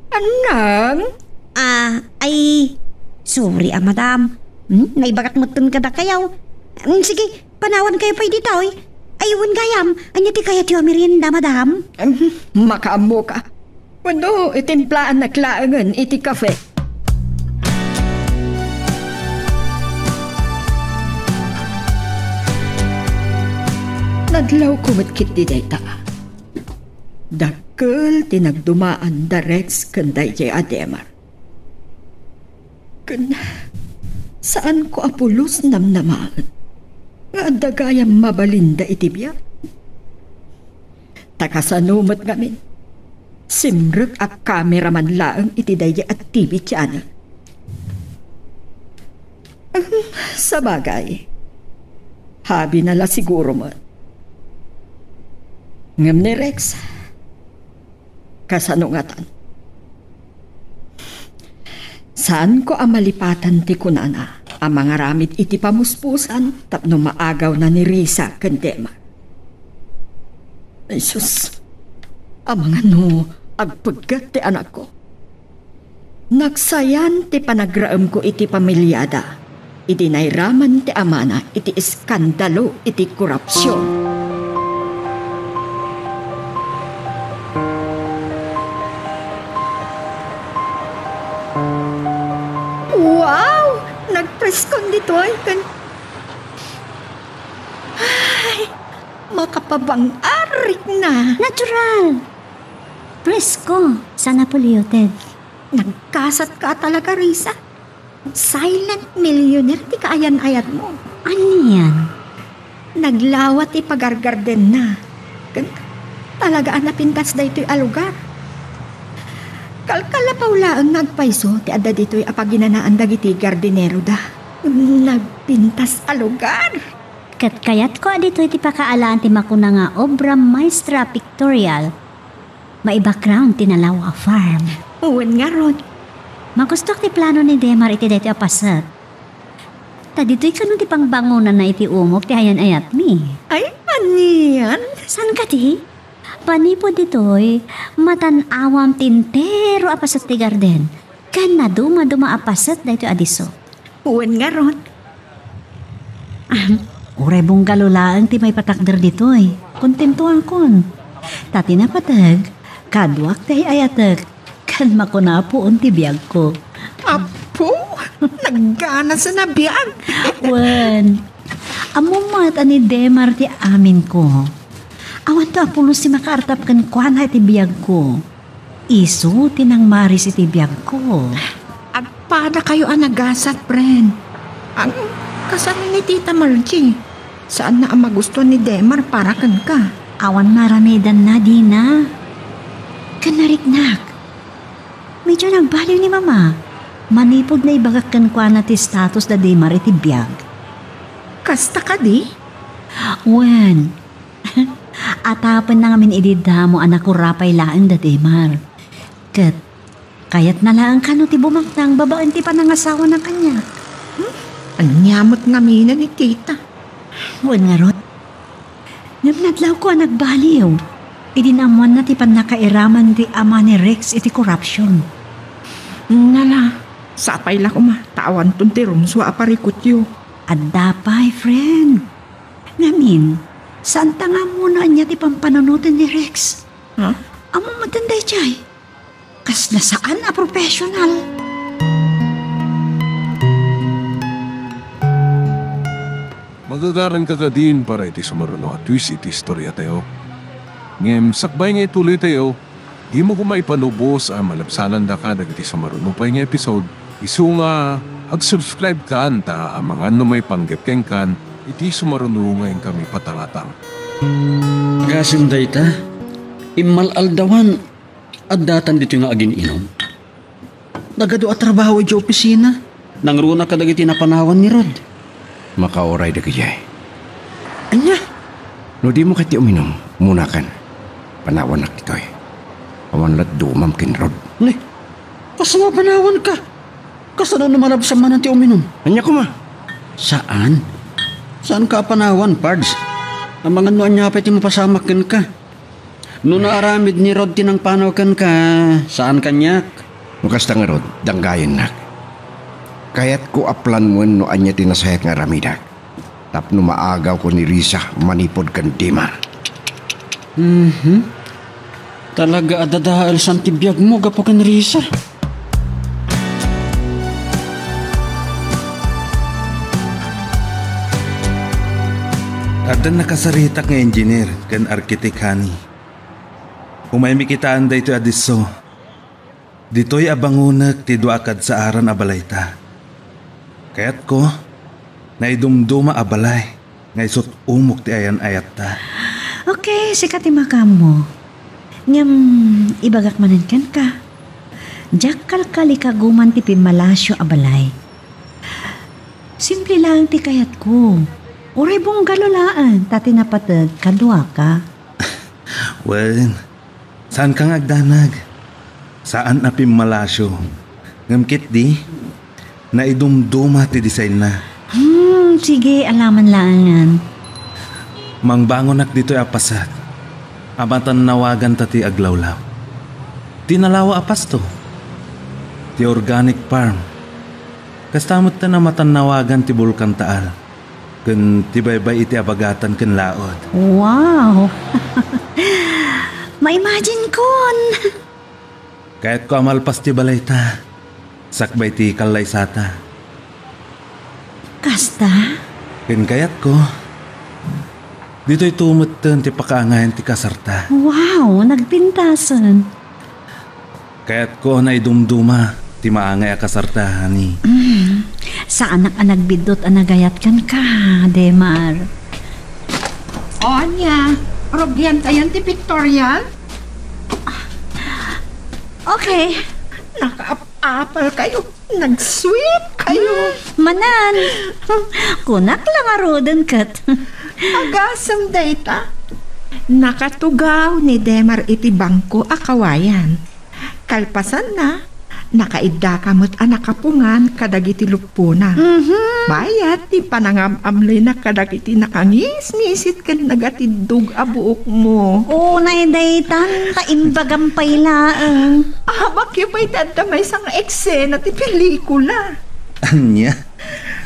Annang? Ah, ay, sorry, a, madam. Hmm, naibagak metten kadakayo. Hmm, sige, panawankayo pay ditoy. Ay, wen gayam, ania ti kayatyo a merienda, madam? Em, makaammoka. Wenno, itimplaannak laengen iti kafe. Nadlawko met ketdi dayta. Dakkel ti nagdumaan da Rex ken daydiay a Demar. Ken saanko a pulos namnamaen nga adda gayam mabalinda iti biag. Ta kasano met ngamin, simrek a kameraman laeng iti daydiay a T V channel. Ahem, sabagay, habina la siguro met. Ngem ni Rex, kasano ngatan? Saanko a malipatan ti kunana a mangaramid iti pamuspusan tapno maagawna ni Risa ken Demar. Ay sus, amangan no agpegget ti anakko. Nagsayan ti panagraemko iti pamiliada idi nairaman ti amana iti iskandalo iti korupsion. Wow! Nagpreskon ditoy ken, ay, makapabang-arik na. Natural! Presko, sana polluted. Nagkasatka talaga, Risa. Silent millionaire ti kaayan-ayatmo. Anian? Naglawa ti pagargardenna. Ken talaga a napintas daytoy a lugar. Kalkalapaw laeng nga agpayso ti adda ditoy a paginanaan dagiti gardineroda. Nagpintas a lugar. Ket kayatko a ditoy ti pakaalaan ti makuna nga obra maestra pictorial. Mai-background ti nalawa a farm. Wen ngarud. Magustuak ti plano ni Demar iti daytoy a paset. Ta ditoy kano ti pangbangonanna iti umok ti ayan-ayatmi. Ay, anian? Saan kadi? Manipud ditoy, matan-awam ti entero a paset ti garden. Ken nadumaduma a paset daytoy a disso. Wen ngarud. Ahem, uray bungalow laeng ti maipatakder ditoy. Kontentoakon. Ta ti napateg, kaduak ti ay-ayatek. Ken makuna a puon ti biagko. Apo, nagganasen a biag. Wen, ammom met a ni Demar ti aminko. Awanto a pulos ti makaartap kenkuana iti biagko. Isu ti nangmaris iti biagko. Agpadakayo a nagasat, friend. Ang kasano ni Tita Margie? Saanna a magustuan ni Demar para kenka? Awan maaramidanna dina. Ken nariknak. Medyo nagbaliw ni Mama. Manipud naibagak kenkuana ti status da Demar iti biag. Kasta kadi? Wen, atapenna ngamin idi damo a nakurapay laeng da Demar. Ket kayatna laeng kano ti bumangtang babaen ti panangasawana kaniak. Hmm? Ania met ngamin ni Tita? Wen ngarud. Ngem nadlawko a nagbaliw idi naammoanna ti pannakairaman ti ama ni Rex iti korupsion. Nala, sapay la koma, ta awanton ti rumsua a parikutyo. Adda pay, friend. Ngamin, saanta nga ammo no ania ti pampanunoten ni Rex. Ha? Ammom met daydiay. Kasla saan a professional. Magagaranka kadin para iti sumaruno a twist iti istoriatayo. Ngem sakbay nga ituloytayo, dimo koma ipanubos a malabsanandaka dagiti sumaruno pay nga episode, isu nga ag-subscribe kan ta amangan no maipanggep kenkan iti sumaruno nga inkami patangatang. Gasem dayta, immal-aldawan, addatan ditoy nga agin-inom. Nagadu a trabaho idiay opisina. Nangruna kadagiti napanawan ni Rod. Makauray dagiti. Ania? No dimo kayat ti uminom, munakan. Panawannak ditoy. Awan lat dumam ken Rod. Ne, kasano a panawanka? Kasano no malabsam manen ti uminom? Ania koma? Saan. Saanka a panawan, Pards. Amangan no ania pay ti mapasamak kenka. No naaramid ni Rod ti nangpanaw kenka, saan kaniak? No kasta ngarud, danggayennak. Kayatko a planuem no ania ti nasayaat nga aramidak tapno maagawko ni Risa manipud ken Demar. Mhm. Talaga a dadaelsan ti biagmo gapu ken Risa. Addan nakasaritak nga engineer ken arkitek, honey. Umaymi kitaen daytoy a disso. Ditoy a bangonek ti dua a kadsaaran a balayta. Kayatko, naidumduma a balay nga isut' umok ti ayan-ayatta. Okay, sika ti makaammo. Ngem, ibagak manen kenka, diak kalkalikaguman ti pimmalasio a balay. Simple laeng ti kayatko. Uray bungalo laeng ta ti napateg kaduaka. Wen, saanka nga agdanag. Saan a pimmalasio. Ngem ketdi, naidumduma ti designna. Hmm, sige, alaman laengen. Mangbangonak ditoy a paset a matannawaganta ti aglawlaw. Ti nalawa a pasto. Ti organic farm. Kasta metten a matannawagan ti Bulkan Taal ken ti baybay iti abagatan ken laud. Wow! Maimaginkon! Kayatko a malpas ti balayta, sakbay ti kallaysata. Kasta? Ken kayatko, ditoy tumetten ti pakaangayan ti kasarta. Wow, nagpintasen. Kayatko a naidumduma ti maangay a kasarta, honey. Mm. Saanak a nagbiddut a nagayat kenka, Demar. O, ania? Rugiantayon ti pictorial? Okay. Nakaap-apal kayo. Nag-sweet kayo. Hmm, manen. Kunak la ngaruden ket. Agasem dayta. Nakatugaw ni Demar iti bangko a kawayan. Kalpasanna, nakaiddaka met a nakapungan kadagiti luppona. Mhm. Bayat ti panangam-amlayna kadagiti nakangisngisit ken nagatiddog a buokmo. Unay daytan, ta imbagam pay laeng. Abayo pay ti adda maysa nga eksena ti pelikula. Ania?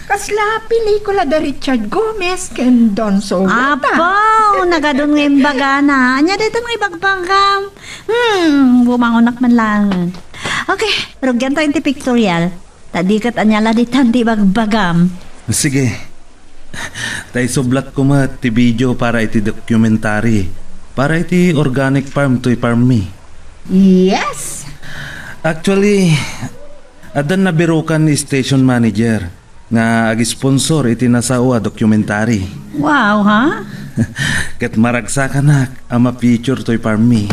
Kasla pelikula da Richard Gomez ken Don Sawata. Apo, nagadun nga imbagana. Ania dayta nga ibagbagam? Hmm, bumangonak man laeng. Okay, rugiantayon ti pictorial. Ta di ket ania la daytan ti ibagbagam. Sige. Ta isublatko met ti video para iti documentary. Para iti organic farm toy farm mi. Yes! Actually, addan nabirukan ni station manager nga ag-sponsor iti nasao a documentary. Wow, ha? Ket maragsakanak a ma-feature toy farm mi.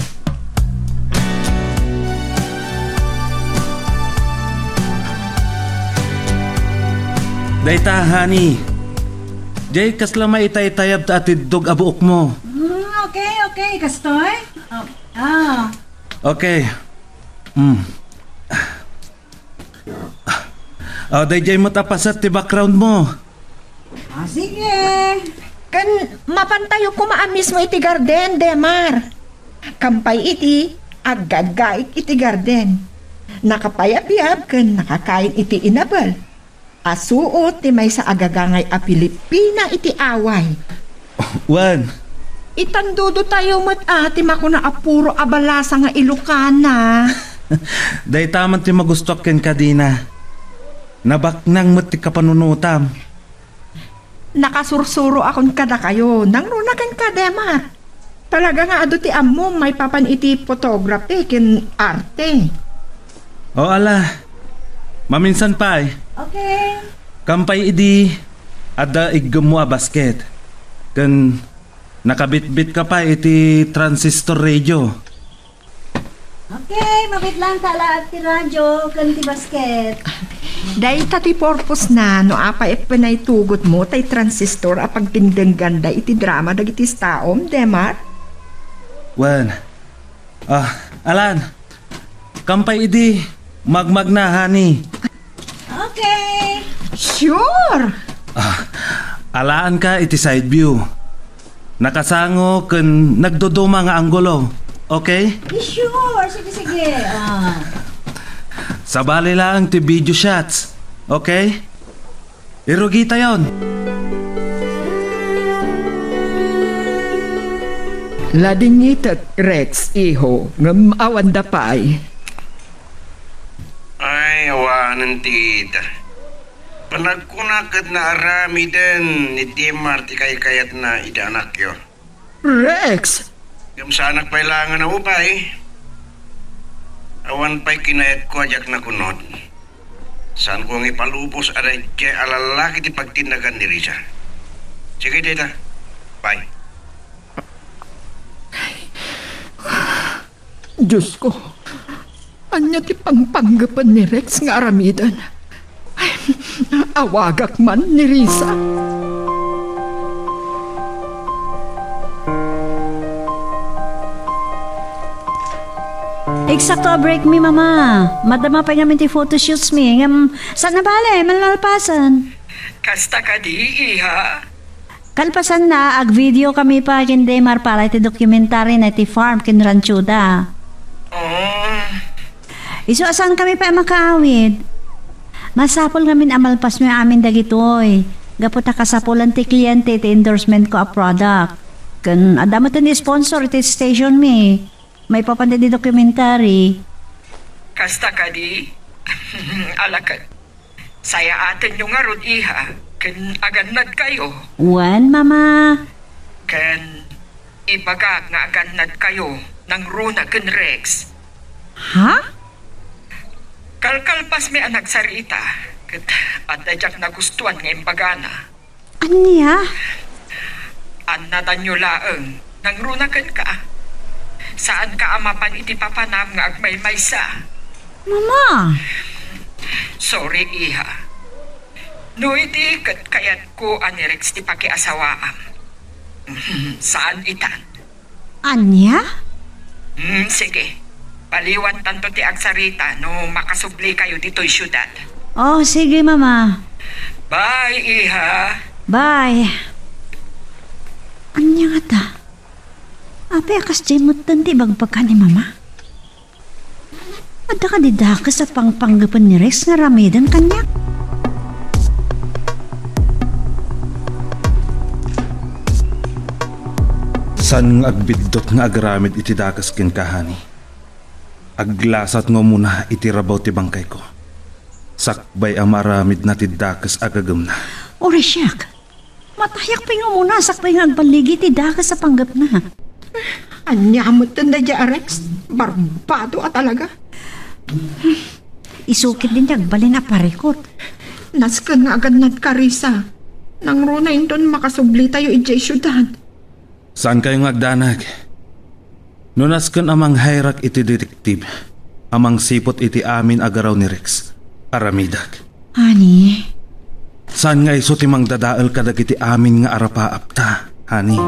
Dayta, honey. Jay, kasla maitaytayab ta atiddog a buokmo. Mm, okay, okay. Kastoy? Oh, ah. Okay. Mm. Ah, daydiay met a paset ti background mo. Ah, sige. Ken mapantayo koma a mismo iti garden, Demar. Kampay iti aggaiggaig iti garden. Nakapayabyab ken nakakain iti inabel. Asuot ti maysa a gagangay a Pilipina iti away. Wen. Itandudo tayo met a ti makuna a puro abalasa nga Ilokana. Dayta man ti magustuak kenka, Dina. Nabaknang met ti kapanunotam. Nakasursuro akon kadakayo, nangruna kenka, Demar. Talaga nga adu ti ammom maipapan iti photography ken arte. O, ala. Maminsan pay. Okay. Kam pay idi adda iggemmo a basket. Ken nakabitbit ka pay iti transistor radio. Okay, mabitlaan ta laeng ti radio ken ti basket. Dayta ti purpose na no apay a pinaitugotmo tay transistor a pagdengdengnganda iti drama dagiti istaom, Demar? Wen. Ah, Alan. Kam pay idi magmagna, honey. Okay. Sure. Ah, alaanka iti side view. Nakasango ken nagduduma nga anggulo. Okay? Sure. Sige, sige. Ah. Sabali laeng ti video shots. Okay? Irugitayon. Ladingitek, Rex, iho, ngem awanda pay. Ay, awanen ti ita. Panagkuna ket naaramiden ni Demar ti kaykayatna iti anakyo. Rex! Ngem saanak pay laengen a upay. Awan pay kinayatko a diak nagunot. Saanko nga ipalubos a daydiay a lallaki ti pagtinnagan ni Risa. Sige, dayta. Bye. Diosko, ania ti pangpanggepen ni Rex nga aramiden? Ay, awagak man ni Risa. Eksakto a break mi, Mama. Madama pay ngamin ti photoshoots mi. Ngem, saan a bale, malmalpasen. Kasta kadi, iha? Kalpasanna, ag-video kami pay ken Demar para iti documentary na iti farm ken ranchoda. Oh. Isu a saan kami pay a makaawid. Masapul ngamin a malpasmi amin dagitoy. Gapu ta kasapulan ti kliente iti endorsement ko a product. Ken adda met ti sponsor iti station mi. Maipapan iti documentary. Kasta kadi? Alaket. Sayaatenyo ngarud, iha, ken agannadkayo. Wen, Mama. Ken ibagak nga agannadkayo nangruna ken Rex. Ha? Kalkalpasmi a nagsarita, ket adda diak nagustuan nga imbagana. Ania? Annadanyo laeng, nangruna kenka. Saanka a mapan iti papanam nga agmaymaysa. Mama! Sorry, iha. No idi ket kayatko a ni Rex ti pakiasawaam. Saan itan. Ania? Hmm, sige. Baliwantanto ti agsarita no makasublikayo ditoy siudad. Oh, sige, Mama. Bye, iha. Bye. Ania ngata? Apay a kasdiay metten ti ibagbagana ni Mama? Adda kadi dakes a pangpanggepen ni Rex nga aramiden kaniak? Saan nga agbiddut nga agaramid iti dakes kenka, honey. Aglasat nga umuna iti rabaw ti bangkayko. Sakbay a maaramidna ti dakes a gagemna. Uray siak! Matayak pay nga umuna sakbay nga agballigi ti dakes a panggepna. Ania metten daydiay a Rex? Barbado a talaga. Isu ketdin ti agbalin a parikut. Nasken nga agannadka, Risa. Nangruna inton makasublitayo idiay siudad. Saankayo nga agdanag. No nasken a manghayrak iti detektibo a mangsiput iti amin a garaw ni Rex, aramidek. Honey? Saan nga isu ti mangdadael kadagiti amin nga arapaapta, honey?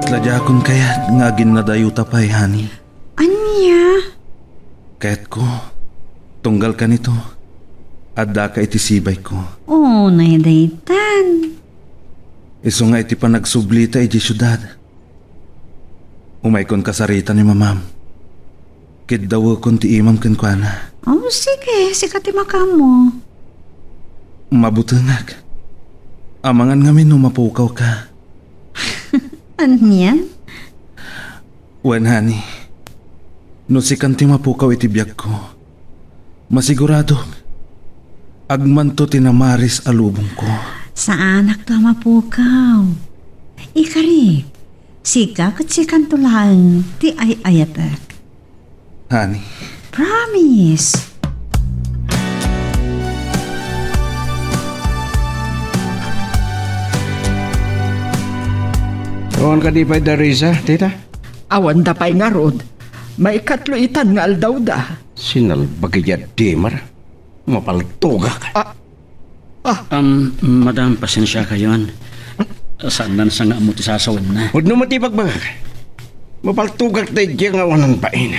Ket la diakon kayat nga aginnadayuta pay, honey. Ania? Kayatko, tunggal kanito, addaka iti sibayko. Oh, nay daytan. Isu nga iti panagsublita idiay siudad, umaykon kasarita ni mamam. Kiddawekon ti imam kenkuana. Oh, sige, sika ti makaammo. Mabutengak. Amangan ngamin no mapukawka. Ania? Wen, honey, no sikan ti mapukaw iti biagko, masiguradok, Agmanto ti namaris a lubongko. Saanakto a mapukaw. Ikarik, sika ket sikanto laeng ti ay-ayatek. Honey. Promise. Awan kadi pay da Risa, tita? Awan da pay ngarud. Maikatlo itan nga aldawda. Sinalbag idiay Demar. Mapaltugak. Ah, Ah. Um, madam, pasensiakayon. Saanna sa nga ammo ti sasawenna. Pudno met ti ibagbagak. Mapaltugak daydiay nga awanan bain.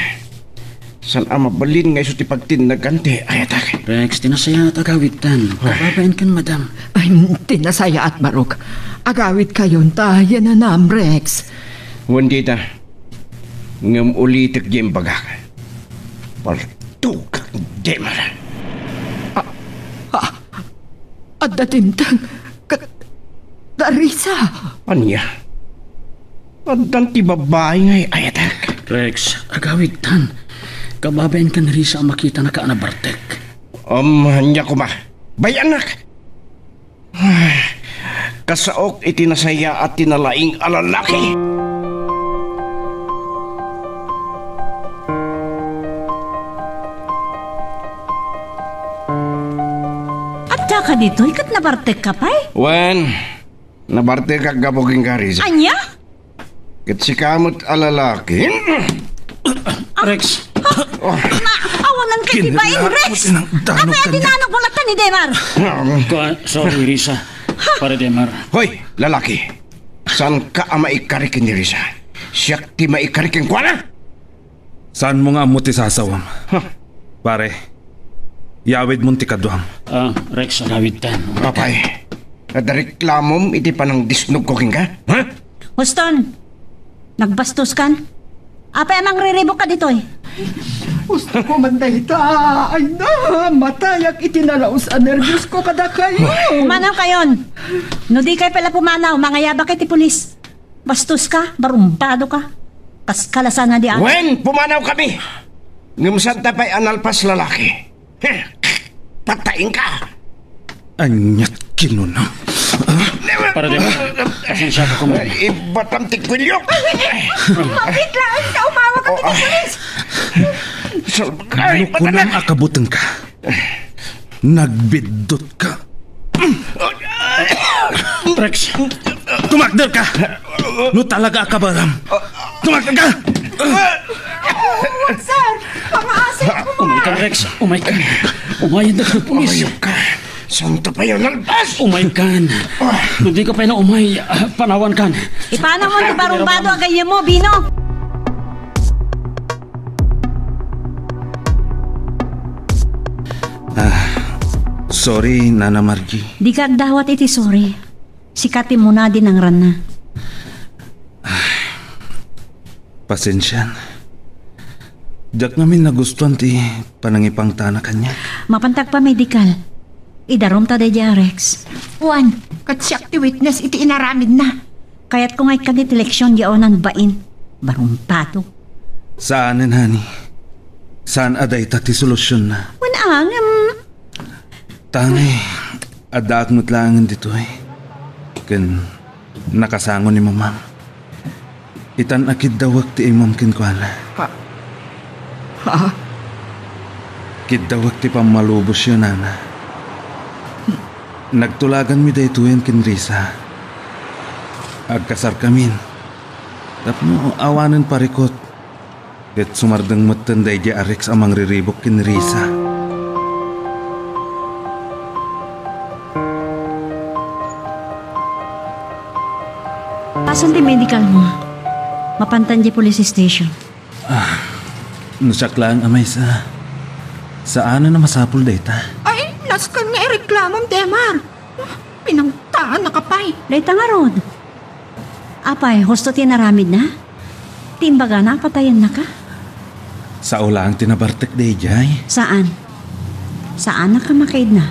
Saan a mabalin nga isu ti pagtinnagan ti ayatek. Rex, ti nasayaat agawidtan. Ay. Kababain kan madam. Ay, ti nasayaat, Barok. Agawidkayon ta yananam, Rex. Wen dita. Ngem ulitek diay imbagak. Paltugak, Demar. Ah, ah, Adda dimteng ket da Risa. Ania? Addan ti babai nga ay-ayatek. Rex, agawidtan. Kababain kan Risa a makitanaka a nabartek. Um, ania koma? Bay-annak! Ah, kasaok iti nasayaat ti nalaing a lalaki. Adda ka ditoy ket nabartekka pay? Wen, nabartekak gapu kenka, Risa. Ania? Ket sika met a lalaki. Rex. Ah, ma, awanan ka ti bain, Rex! Kinalaat mo tinangdanog kaniak. Apay a dinanogmo latta ni Demar? Kuan, sorry, Risa. Pare Demar. Hoy, lalaki. Saanka a maikari ken ni Risa. Siak ti maikari kenkuana. Saanmo nga ammo ti sasawam? Huh. Pare, yawidmon ti kaduam. Ah, Rex, agawidtan. Apay, adda reklamom iti panangdisnogko kenka? Ha? Houston, nagbastos kan? Apay a mangriribukka ditoy? Gusto ko man dayta. Ay na, matayak iti nalaus a nerbios ko kadakayo. Pumanaw kayon. No di kay pala pumanaw, mangayabak iti pulis. Bastos ka, barumbado ka. Kas kalasan na di anak. Wen, pumanaw kami. Ngem santa pay a nalpas lalaki. Heh, patayin ka. Aniat kinuna? Para di, pasensiaka koma. Ibatam ti kuelyo. Mapit laeng ta umawag ka ti pulis. Salbag. Ay, no kunam a kabutengka. Nagbiddut ka. Rex. Tumakder ka! No talaga a kabaram, tumakder ka! Sir, pangaasay ko. Umay kan, Rex. Umay kan. Umayen da kan pulis. Umayok ka. Santa pay a nalpas! Umay kan. No di ka pay na umay, ah, panawan kan. Ipanaw mo ti barumbado a gayyemmo, Bino. Ah, sorry, Nana Margie. Dika agdawat iti sorry. Sika ti umuna idi nangranna. Ah, pasensian. Diak ngamin nagustuan ti panangipangtana kaniak. Mapanta agpamedikal. Idarumta daydiay a Rex. Wen, ket siak ti witness iti inaramidna. Kayatko nga ikkan ti leksion diay awanan bain. Barumbado. Saanen, honey. Saan a dayta ti solusionna. Wen, ngem. Tangay, addaak met laengen ditoy. Ken nakasango ni mamam. Itan a kiddawek ti imam kenkuana. Ha? Ha? Kiddawek ti pammalubosyo, nana. Nagtulaganmi daytoyen ken Risa. Agkasarkamin. Tapno awanen parikut. Ket sumardeng metten daydiay a Rex a mangriribuk ken Risa. Pasen ti medical mo. Mapantan di police station. Ah, no siak laeng a maysa, saanen a masapul dayta. Ay, nasken nga ireklamom, Demar. Pinangtaannaka pay. Dayta ngarud. Apay, husto ti inaramidna? Ti imbagana a patayennaka? Sao laeng ti nabartek daydiay. Saan? Saanak a makaidna.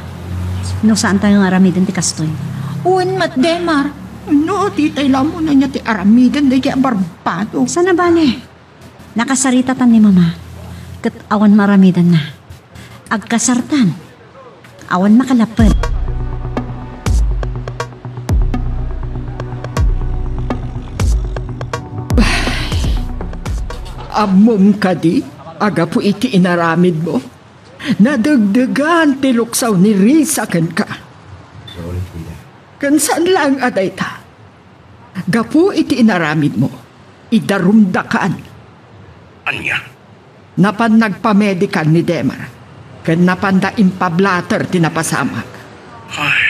No saantayo nga aramiden ti kastoy. Wen met, Demar. No, ditay la umuna nia ti aramiden daydiay a barbado. Saan a bale? Nakasaritatan ni Mama. Ket awan maaramidenna. Agkasartan. Awan makalapped. Ammom kadi a gapu iti inaramidmo, nadegdegan ti luksaw ni Risa kenka. Ken saan laeng a dayta. Gapu iti inaramidmo, idarumdakan. Ania? Napan nagpamedical ni Demar, ken napanda impablatter ti napasamak. Ay.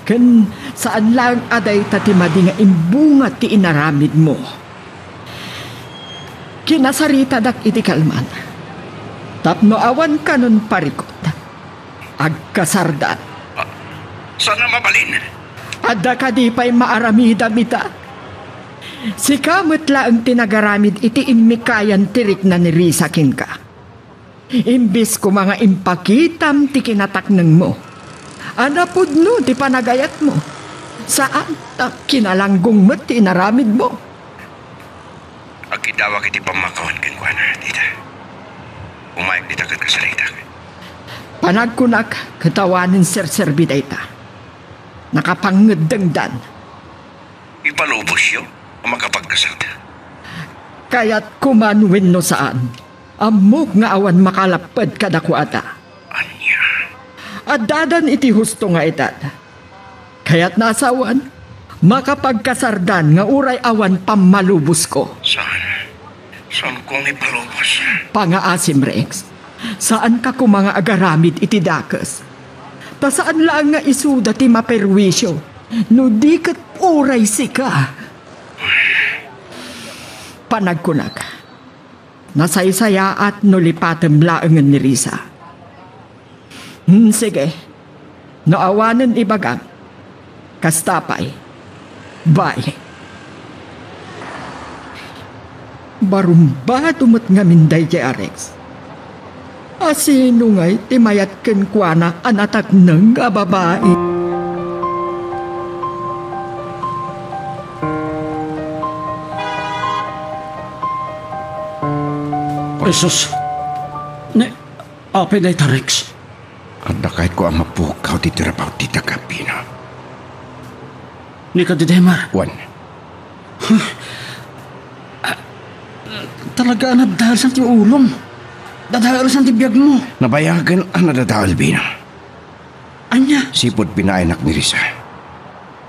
Ken saan laeng a dayta ti madi nga imbunga ti inaramidmo. Kinasaritadak iti kalman tapno awan kanon parikut. Agkasardan. Ah, saan a mabalin? Adda kadi pay maaramidam ita? Sika met laeng ti nagaramid iti immikayan ti rikna ni Risa kenka. Imbes koma nga impakitam ti kinataknengmo a napudno ti panagayatmo, saan ta kinalanggong met ti inaramidmo. Agkiddawak iti pammakawan kenkuana, tita. Umayek dita ket kasaritak. Panagkunak ket awanen serserbi dayta. Nakapangngeddengdan. Ipalubosyo a makapagkasarda. Kayatko man wenno saan, ammok nga awan makalapped kadakuada. Ania? Addadan iti husto nga edad. Kayatna a sawen, makapagkasardan nga uray awan pammalubosko. Saan? Saanko nga ipalubos? Pangaasim, Rex. Saanka koma nga agaramid iti dakes. Ta saan laeng nga isuda ti maperwisyo no di ket uray sika. Panagkunak, nasaysayaat no lipatem laengen ni Risa. Hmm, sige. No awanen ibagam, kasta pay. Bye. Barumbado met ngamin daydiay a Rex. A sino ngay ti mayat kenkuana a natakneng a babai? Jesus. Ni, apay dayta, Rex? Adda kayatko a mapukaw ti trabaho ti taga-Pino. Ni kadi Demar? Wen. Huh? Ah, talaga a naddaelsan ti ulom. Dadaelsan ti biagmo. Nabayagen a nadadael, Pino. Ania? Sipud pinaaynak ni Risa.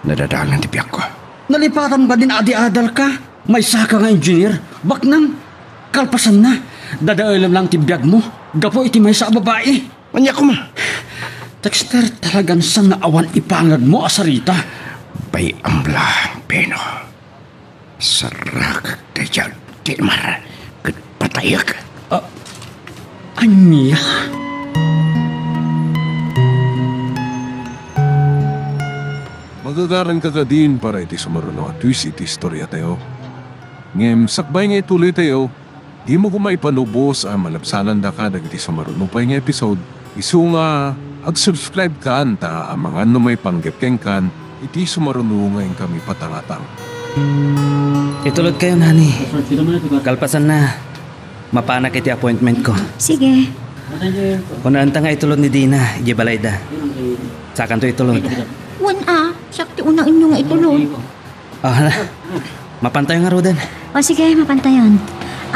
Nadadaelan ti biagko. Nalipatam kadin a adi-adalka? Maysaka nga engineer? Baknang? Kalpasanna, dadaelem lang ti biagmo gapu iti maysa a babai. Ania koma? Dexter, talagan saan nga awan ipangagmo a sarita. Bay-am la, Pino. Sarakak daydiay a Demar ket patayak. Ah, ania? Magagaranka kadin para iti sumaruno a twist iti istoriatayo. Ngem sakbay nga ituloytayo, dimo koma ipalubos a malabsanandaka dagiti sumaruno pay nga episode, isu nga ag-subscribe kan ta amangan no maipanggep kenkan iti sumaruno nga inkami patangatang. Itulodkayon, honey. Kalpasanna, mapanak iti appointment ko. Sige. Kunaenta nga itulod ni Dina idiay balayda. Sakanto itulod. Wen a, siak ti unaenyo nga itulod. Ah, hala. Mapantayo ngaruden. O sige, mapantayon.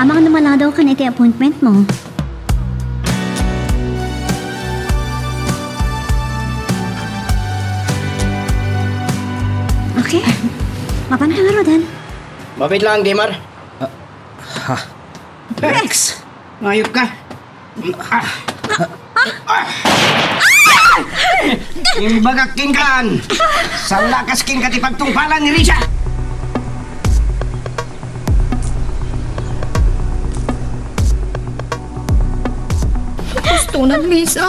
Amangan no maladaw kan iti appointment mo. Okay. Mapantayo ngaruden. Mabiit lang, Demar. Ah, ha. Rex! Mayop ka. Ah. Ah. Imbagak kenkan, saan la kas kenka ti pagtungpalan ni Risa. Husto na, Lisa.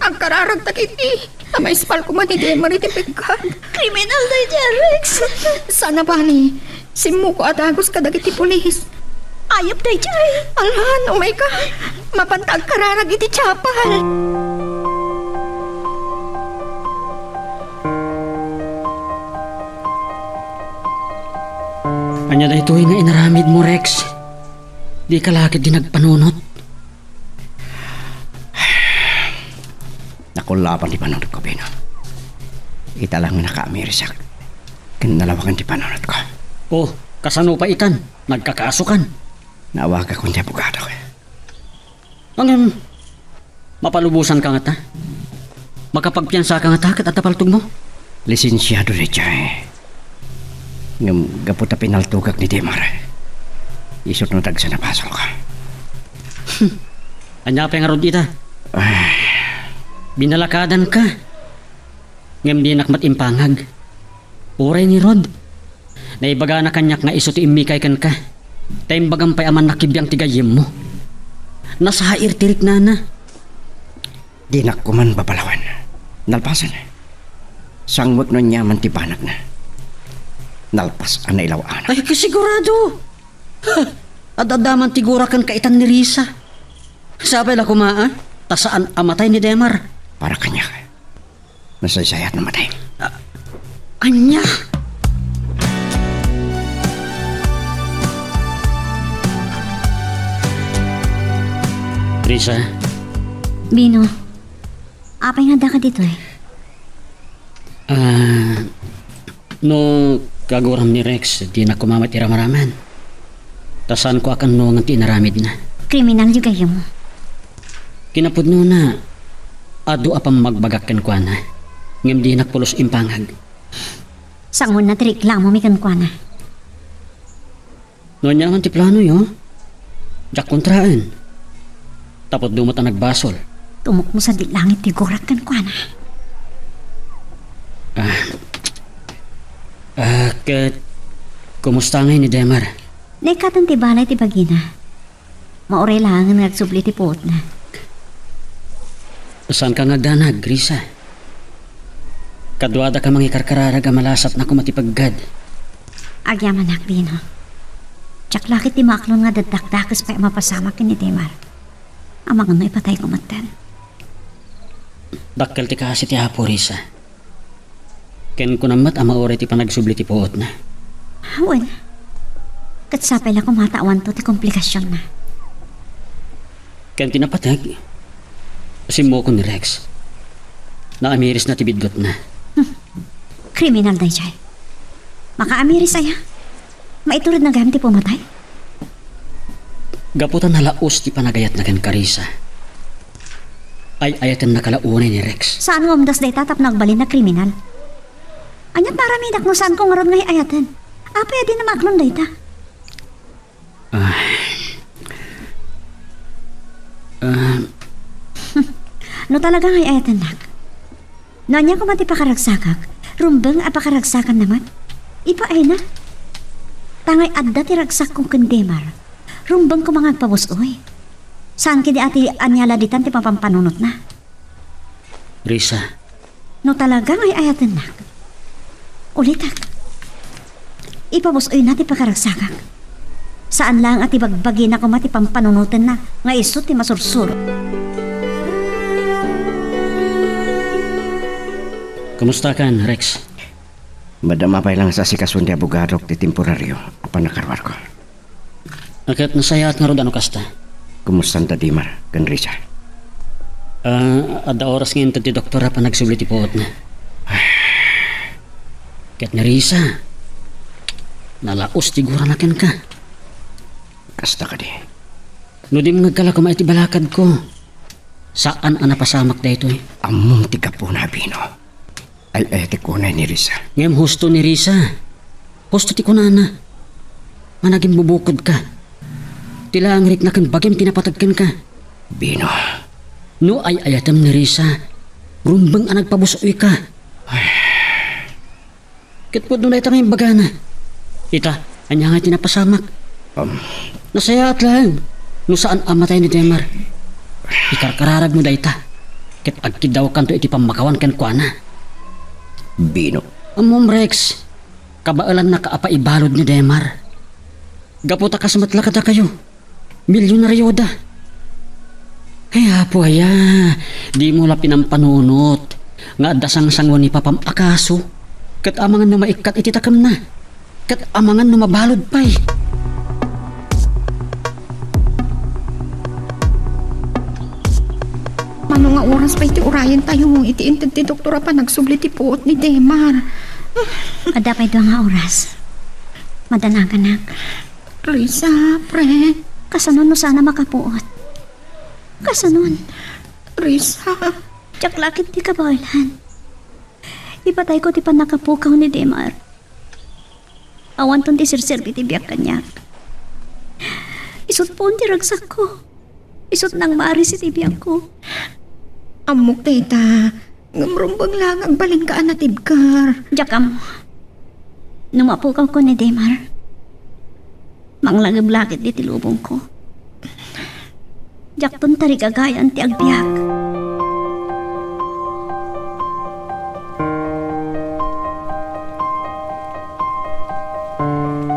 Agkararagtak iti. Maispal koma ni Demar iti pekkat. Kriminal daydiay, Rex. Saan a bali, simmukko a dagus kadagiti pulis. Ayab daydiay. Alan, umayka. Mapanta agkararag iti chapel. Ania daytoy nga inaramidmo, Rex? Dika la ketdi nagpanunot? Naku, Laban ti panunotko, Bino. Ita lang nakaamirisak ken nalawagan ti panunotko. Oh, kasano pay itan? Nagkakasokan? Naawagakon ti abogado. Ngem, mapalubosanka ngata? Makapagpiansaka ngata ket adda paltogmo? Lisensiado daydiay. Ngem gapu ta pinaltogak ni Demar, isu ti nadagsen a basolko. Ania pay ngarud ita? Ah. Binalakadanka. Ngem dinak met impangag. Uray ni Rod, naibagana kaniak nga isu ti immikay kenka. Ta imbagam pay a mannak bibiang ti gayyemmo. Nasair ti riknana. Dinak koman babalawen. Nalpasen. Sangwek no aniaman ti banagna. Nalpas a nailaw-anak. Ay, kasigurado! Ha! Ad-adda man ti gura ken kaitan ni Risa. Sapay la koma, a? Ta saan a matay ni Demar. Para kaniak, nasaysayaat no matay. Ah, ania? Risa. Bino, apay nga addaka ditoy? Ah, no kaguram ni Rex, dinak koma met iramraman. Ta saanko a kannongen ti inaramidna. Kriminal ti gayyemmo. Kinapudnona, adu a pammagbagak kenkuana, ngem dinak pulos impangag. Sangoenna ti reklamomi kenkuana. No aniaman ti planoyo, diak kontraen. Ta pudno met a nagbasol. Tumukmo sadi langit ti gurak kenkuana. Ah. Ah, ket kumusta ngay ni Demar? Naikkaten ti balay ti bagina. Mauray laengen nga agsubli ti puotna. Saanka nga agdanag, Risa? Kaduadaka mangikarkararag a malasatna koma ti peggad. Agyamanak, Bino. Diak la ket ti maaklon nga daddakdakes pay a mapasamak ken ni Demar. Amangan no ipatayko metten. Dakkel ti kaasi ti Apo, Risa. Ken kunam met a mauray ti panagsubli ti puotna. Wen, ket sapay la koma ta awanto ti komplikasionna. Ken ti napateg, simmukon ni Rex. Naamirisna ti biddutna. Hmm. Kriminal daydiay. Makaamiris aya? Maituredna gayam ti pumatay? Gapu ta nalaus ti panagayatna kenka, Risa, ay-ayatennaka la unay ni Rex. Saan nga umdas dayta tapno agbalin a kriminal? Aniat maaramidak no saanko ngarud nga ay-ayaten? Apay a dina maaklon dayta? Ah. Ah. No talaga nga ay-ayatennak, no ania koma ti pakaragsakak, rumbeng a pakaragsakanna met. Ipaayna. Ta ngay adda ti ragsakko ken Demar, rumbeng koma nga agpabus-oy. Saan ketdi a ti ania la ditan ti mapampanunotna. Risa. No talaga nga ay-ayatennak, ulitek. Ipabus-oyna ti pakaragsakak. Saan laeng a ti bagbagina koma ti pampanunotenna nga isu ti masursuro. Kumustakan, Rex? Madama pay lang sa asikason ti abogadok ti temporario a pannakaruarko. Ket nasayaat ngarud a no kasta. Kumustan da Dimar ken Risa? Ah, adda oras nga inted ti doktor a panagsubli ti puotna. Ket ni Risa, nalaus ti gurana kenka. Kasta kadi. No dimngegka la koma iti balakadko, saan a napasamak daytoy. Ammom ti gapuna, Bino. Ay-ayatek unay ni Risa. Ngem husto ni Risa. Husto ti kunana. Managimbubukodka. Ti laeng rikna ken bagim ti napateg kenka. Bino. No ay-ayatem ni Risa, rumbeng a nagpabus-oyka. Ay. Ket pudno dayta nga imbagana. Ita, ania nga ti napasamak? Um. Nasayaat laeng no saan a matay ni Demar. Ikarkararagmo dayta, ket agkiddawkanto iti pammakawan kenkuana. Bino. Ammom, Rex, kabaelannaka a paibalud ni Demar. Gapu ta kas met la kadakayo, milyonarioda. Ay, Apo aya, dimo la pinampanunot nga adda sangsanguan ni papam a kaso, ket amangan no maikkat iti takemna, ket amangan no mabalud pay. Mano Maoras pay ti urayentayo iti inted ti doktor a panagsubli ti puot ni Demar. Adda pay dua nga oras. Madanaganak. Risa, pre. Kasano no saan a makapuot? Kasano? Risa. Diak la ketdi kabaelan. Ipatayko ti pannakapukaw ni Demar. Awanton ti serserbi ti biag kaniak. Isut' puon ti ragsakko. Isut' nangmaris iti biagko. Ammok dayta, ngem rumbeng la nga agbalinka a natibker. Diak ammo. No mapukawko ni Demar, manglagip la ketdi ti lubongko. Diakton tarigagayan ti agbiag.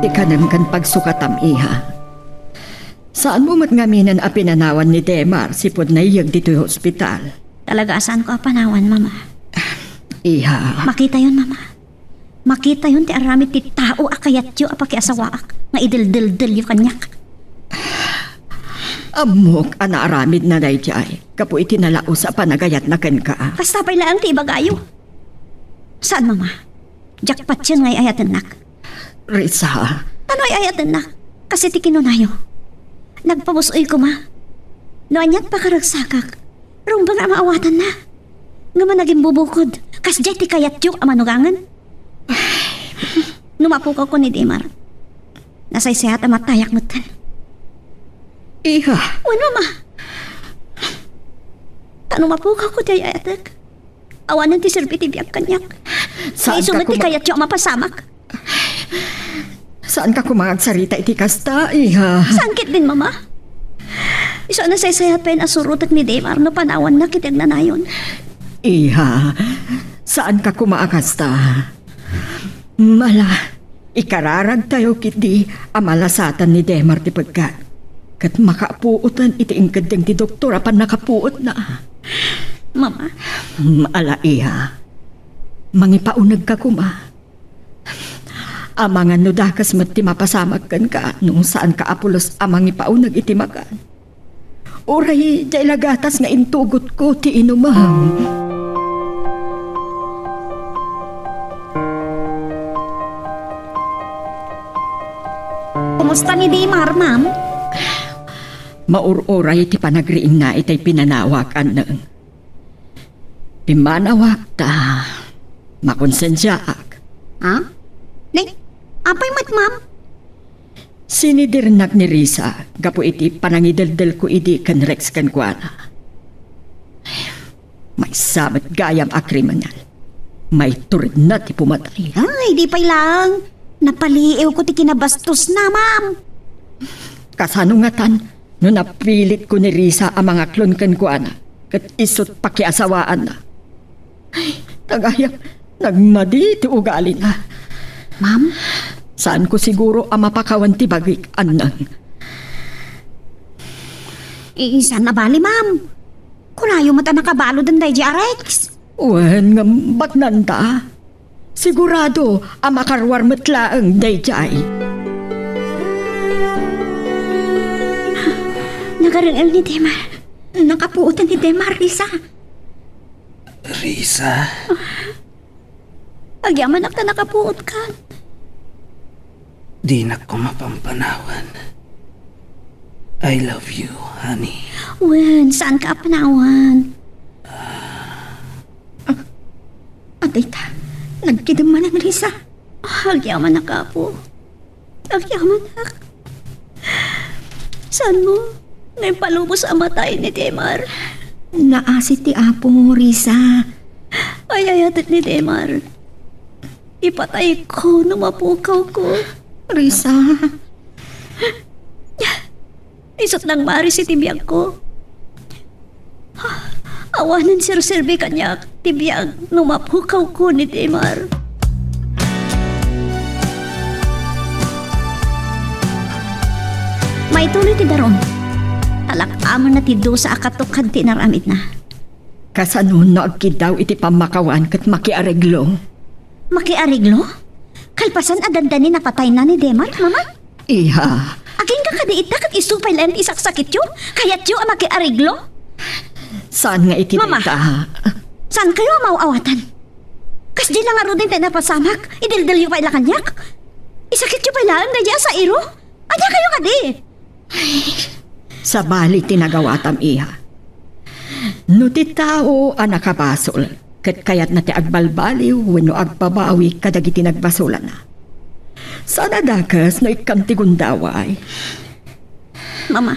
Ti kanem ken pagsukatam, iha. Saanmo met ngaminen a pinanawan ni Demar sipud naiyeg ditoy hospital? Talaga a saanko a panawan, Mama. Iha. Makitayon, Mama. Makitayon ti aramid ti tao a kayatyo a pakiasawaak nga ideldeldelyo kaniak. Ammok a naaramidna daydiay gapu iti nalaus a panagayatna kenka. Kasta pay laeng ti ibagayo. Saan, Mama? Diak patien nga ay-ayatennak. Risa. Ano ay-ayatennak? Kas iti kinunayo. Nagpabus-oy koma. No aniat pakaragsakak, rumbeng a maawatanna. Ngem a nagimbubukod, kasdiay ti kayatyo a manugangen. No mapukawko ni Demar, nasaysayat a matayak metten. Iha. Wen, Mama. Ta no mapukawko ti ay-ayatek, awanen ti serbi ti biag kaniak. Saan Isu ka met ti kuma- kayatyo a mapasamak. Saan ka koma agsarita iti kasta, iha? Saan ketdin, Mama? Isu a nasaysayat pay a surotek ni Demar no panawannak iti agnanayon. Iha, saan ka koma a kasta? Mala, ikararagtayo ketdi a malasatan ni Demar ti peggat. Ket makapuoten iti inkeddeng ti doktor a pannakapuotna. Mama. Mm, ala, iha. Mangipaunegka koma. Amangan no dakes met ti mapasamak kenka no saanka a pulos a mangipauneg iti makan. Uray diay la gatas nga intugotko ti inumem. Kumusta ni Dimar, ma'am? Maur-uray ti panagriingna itay pinanawak, Anneng. Pimmanawak ta makonsensiaak. Ha? Ni, apay met, ma'am? Sinidirnak ni Risa gapu iti panangideldelko idi ken Rex kenkuana. Maysa met gayam a kriminal. Maituredna ti pumatay. Ay, di pay lang. Napaliiwko ti kinabastosna, ma'am. Kasano ngatan no napilitko ni Risa a mangaklon kenkuana ket isut' pakiasawaanna? Ay, tagayam, nagmadi ti ugalina. Ma'am? Saanko siguro a mapakawan ti bagik, Anneng. Iisan a bali, ma'am. Kunayo met a nakabaluden daydi a Rex. Wen, ngem baknanta. Sigurado a makaruar met laeng daydiay. Nagareng-eng ni Demar. Nakapuotan ni Demar, Risa. Risa? Agyamanak ta nakapuotkan. Dinak ko mapampanawan. I love you, honey. Wen, saanka a panawan? Ah, atay ta, nagkidem manen, Risa. Agyamanak, Apo. Agyamanak. Saanmo nga impalubos a matay ni Demar? Naasi ti Apo, Risa. Ay-ayatek ni Demar. Ipatayko no mapukawko. Risa. Isut' nangmaris iti biagko. Awanen serserbi kaniak ti biag no mapukawko ni Demar. Maituloy ti darum. Talak-amanna ti dusa a katukad ti inaramidna. Kasano no agkiddaw iti pammakawan ket makiareglo? Makiareglo? Kalpasan a dandani napatayna ni Demar, Mama? Iha. Agingga kadi ita ket isu pay laeng ti isaksakityo? Kayatyo a makiareglo? Saan nga iti Mama! Dayta? Saan kayo a maaw-awatan? Kasdi la ngaruden ti napasamak, idildelyo pay la kaniak? Isakityo pay laeng daydi a sairo? Ania kayo kadi? Sabali ti nagawatam, iha. No ti tao a nakabasol, ket kayatna ti agbalbaliw wenno agbabawi kadagiti nagbasolanna, saan a dakes no ikkam ti gundaway. Mama.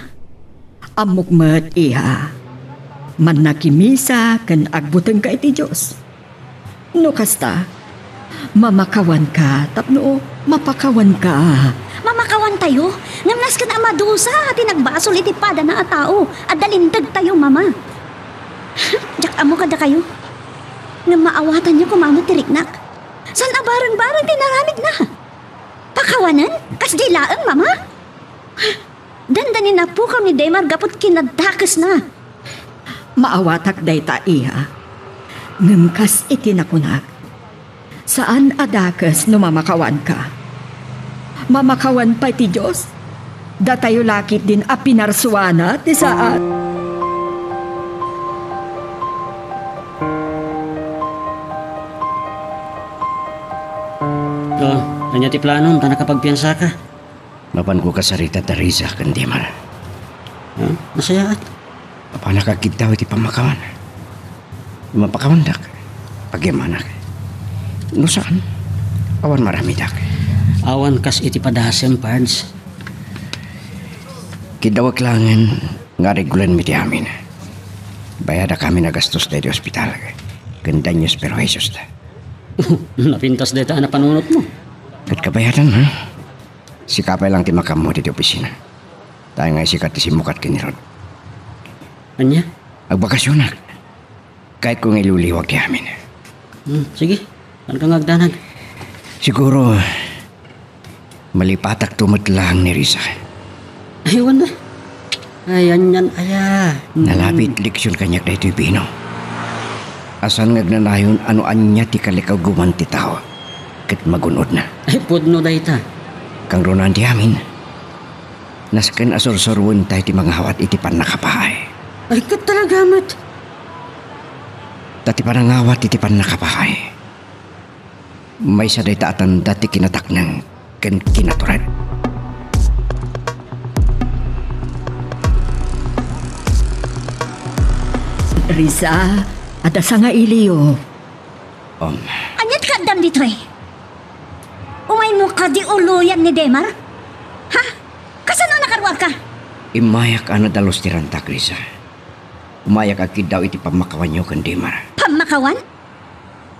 Ammok met, iha. Mannakimisa ken agbutengka iti Dios. No kasta, mamakawanka tapno mapakawanka. Mamakawantayo, ngem nasken a madusa ti nagbasol iti padana a tao. Adda lintegtayo, Mama. Diak ammo kadakayo. Ngem maawatanyo koma met ti riknak. Saan a bareng-bareng ti inaramidna. Pakawanen? Kasdi laeng, Mama? Dandani napukaw ni Demar gapu ti kinadakesna. Maawatak dayta, iha. Ngem kas iti nakunak, saan a dakes no mamakawanka. Mamakawan pay ti Dios. Datayo la ketdin a pinarsuana ti saan. Oh, ania ti planom ta nakapagpiansaka? Mapanko kasarita da Risa ken Demar. Huh? Nasayaat. Apanak agkiddaw iti pammakawan. Mapakawandak, pagyamanak. No saan, awan maramidak. Awan kas iti padasem, Pards. Kiddawek laengen nga aregulanmi ti amin. Bayadak amin a gastos daydi ospital ken daños perjuiciosta. Napintas dayta a napanunotmo. Ket kabayadan, ha? Sika pay lang ti makaammo ditoy opisina. Tay nga sika ti simmukat ken ni Rod. Ania? Agbakasionak. Kayatko nga iliwliwag ti amin. Hmm, sige. Saan ka nga agdanag? Siguro, malipatakto met laeng ni Risa. Ay, wen da. Ay, anian aya. Hmm. Nalabit leksion kaniak daytoy bino. A saan nga agnanayon a no ania ti kalikaguman ti tao ket magun-odna. Ay, pudno dayta. Kangrunaan ti amin. Nasken a sursuroentayo ti mangawat iti pannakapaay. Ay, ket talaga met. Ta ti panangawat iti pannakapaay, maysa dayta a tanda ti kinatakneng ken kinatured. Risa, adda sangailiyo. Um. Ania ti kaaddam ditoy? Umaymo kadi uloyan ni Demar? Ha? Kasano a nakaruarka? Immayak a nadalus ti rantak, Risa. Umayak agkiddaw iti pammakawanyo ken Demar. Pammakawan?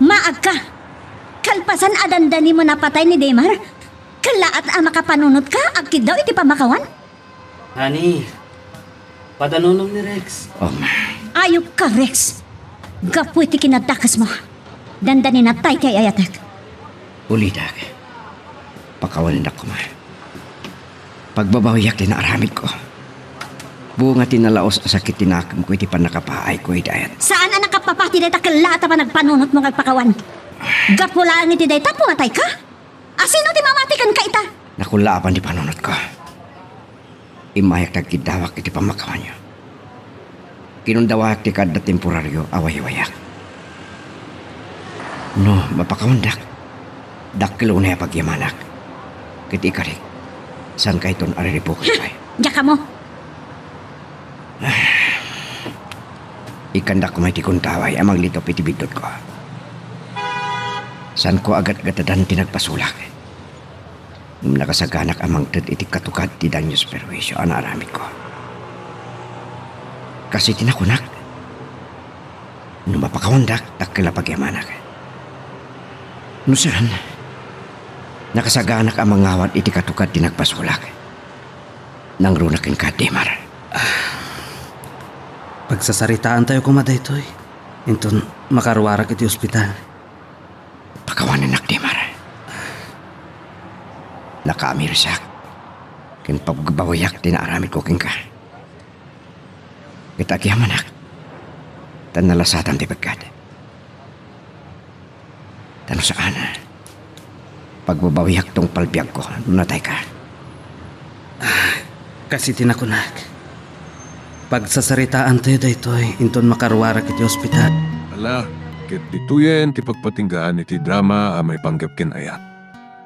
Maagka! Kalpasan a dandanimo napatay ni Demar, kellaat a makapanunotka agkiddaw iti pammakawan? Honey, padanunom ni Rex. Um. Ayupka, Rex. Gapu iti kinadakesmo, dandani natay ti ay-ayatek. Ulitek. Pakawanendak koma. Pagbabawiak ti naaramidko. Bunga ti nalaus a sakit ti nakemko iti pannakapaayko idiay. Saan a nakapapati dayta kellaat a panagpanunotmo nga agpakawan? Gapu laeng iti dayta, pumatayka? A sino ti mamati kenka ita? Nakullaapan ti panunotko. Immayak ta agkiddawak iti pammakawanyo. Kinundawayak ti kaadda temporario a waywayak. No mapakawandak, dakkel unay a pagyamanak. Ket ikarik, saankayton a riribuken pay. Diak ammo. Ikkandak koma iti gundaway a manglitup iti biddutko. Saanko a gatgatadan ti nagbasolak. Ngem nakasaganak a mangted iti katukad ti daños perjuicio a naaramidko. Kas iti nakunak, no mapakawandak, dakkel a pagyamanak. No saan, nakasaganak a mangawat iti katukad ti nagbasolak. Nangrunak kenka, Demar. Pagsasaritaantayo koma daytoy. Inton makaruarak iti ospital. Pakawanennak, Demar. Nakaamirisak ken pagbabawiak ti naaramidko kenka. Ket agyamanak, ta nalasatan ti bigat. Ta no saan, pagbabawiak tungpal biagko no natayka. Ah, kas iti nakunak. Pagsasaritaantayo daytoy inton makaruarak iti ospital. Ala, ket ditoyen ti pagpatinggaan iti drama a maipanggep ken ayat.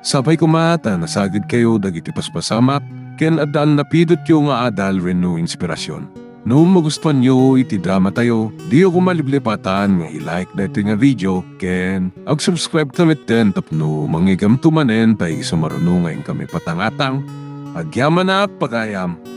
Sapay koma ta nasagidkayo dagiti paspasamak ken adda a napidotyo nga adal wenno inspirasyon. No magustuanyo iti dramatayo, diyo koma liplipatan nga i-like daytoy nga video ken ag-subscribe ta metten tapno mangigamto manen ta isu maruno nga inkami patangatang. Agyamanak, pagayam!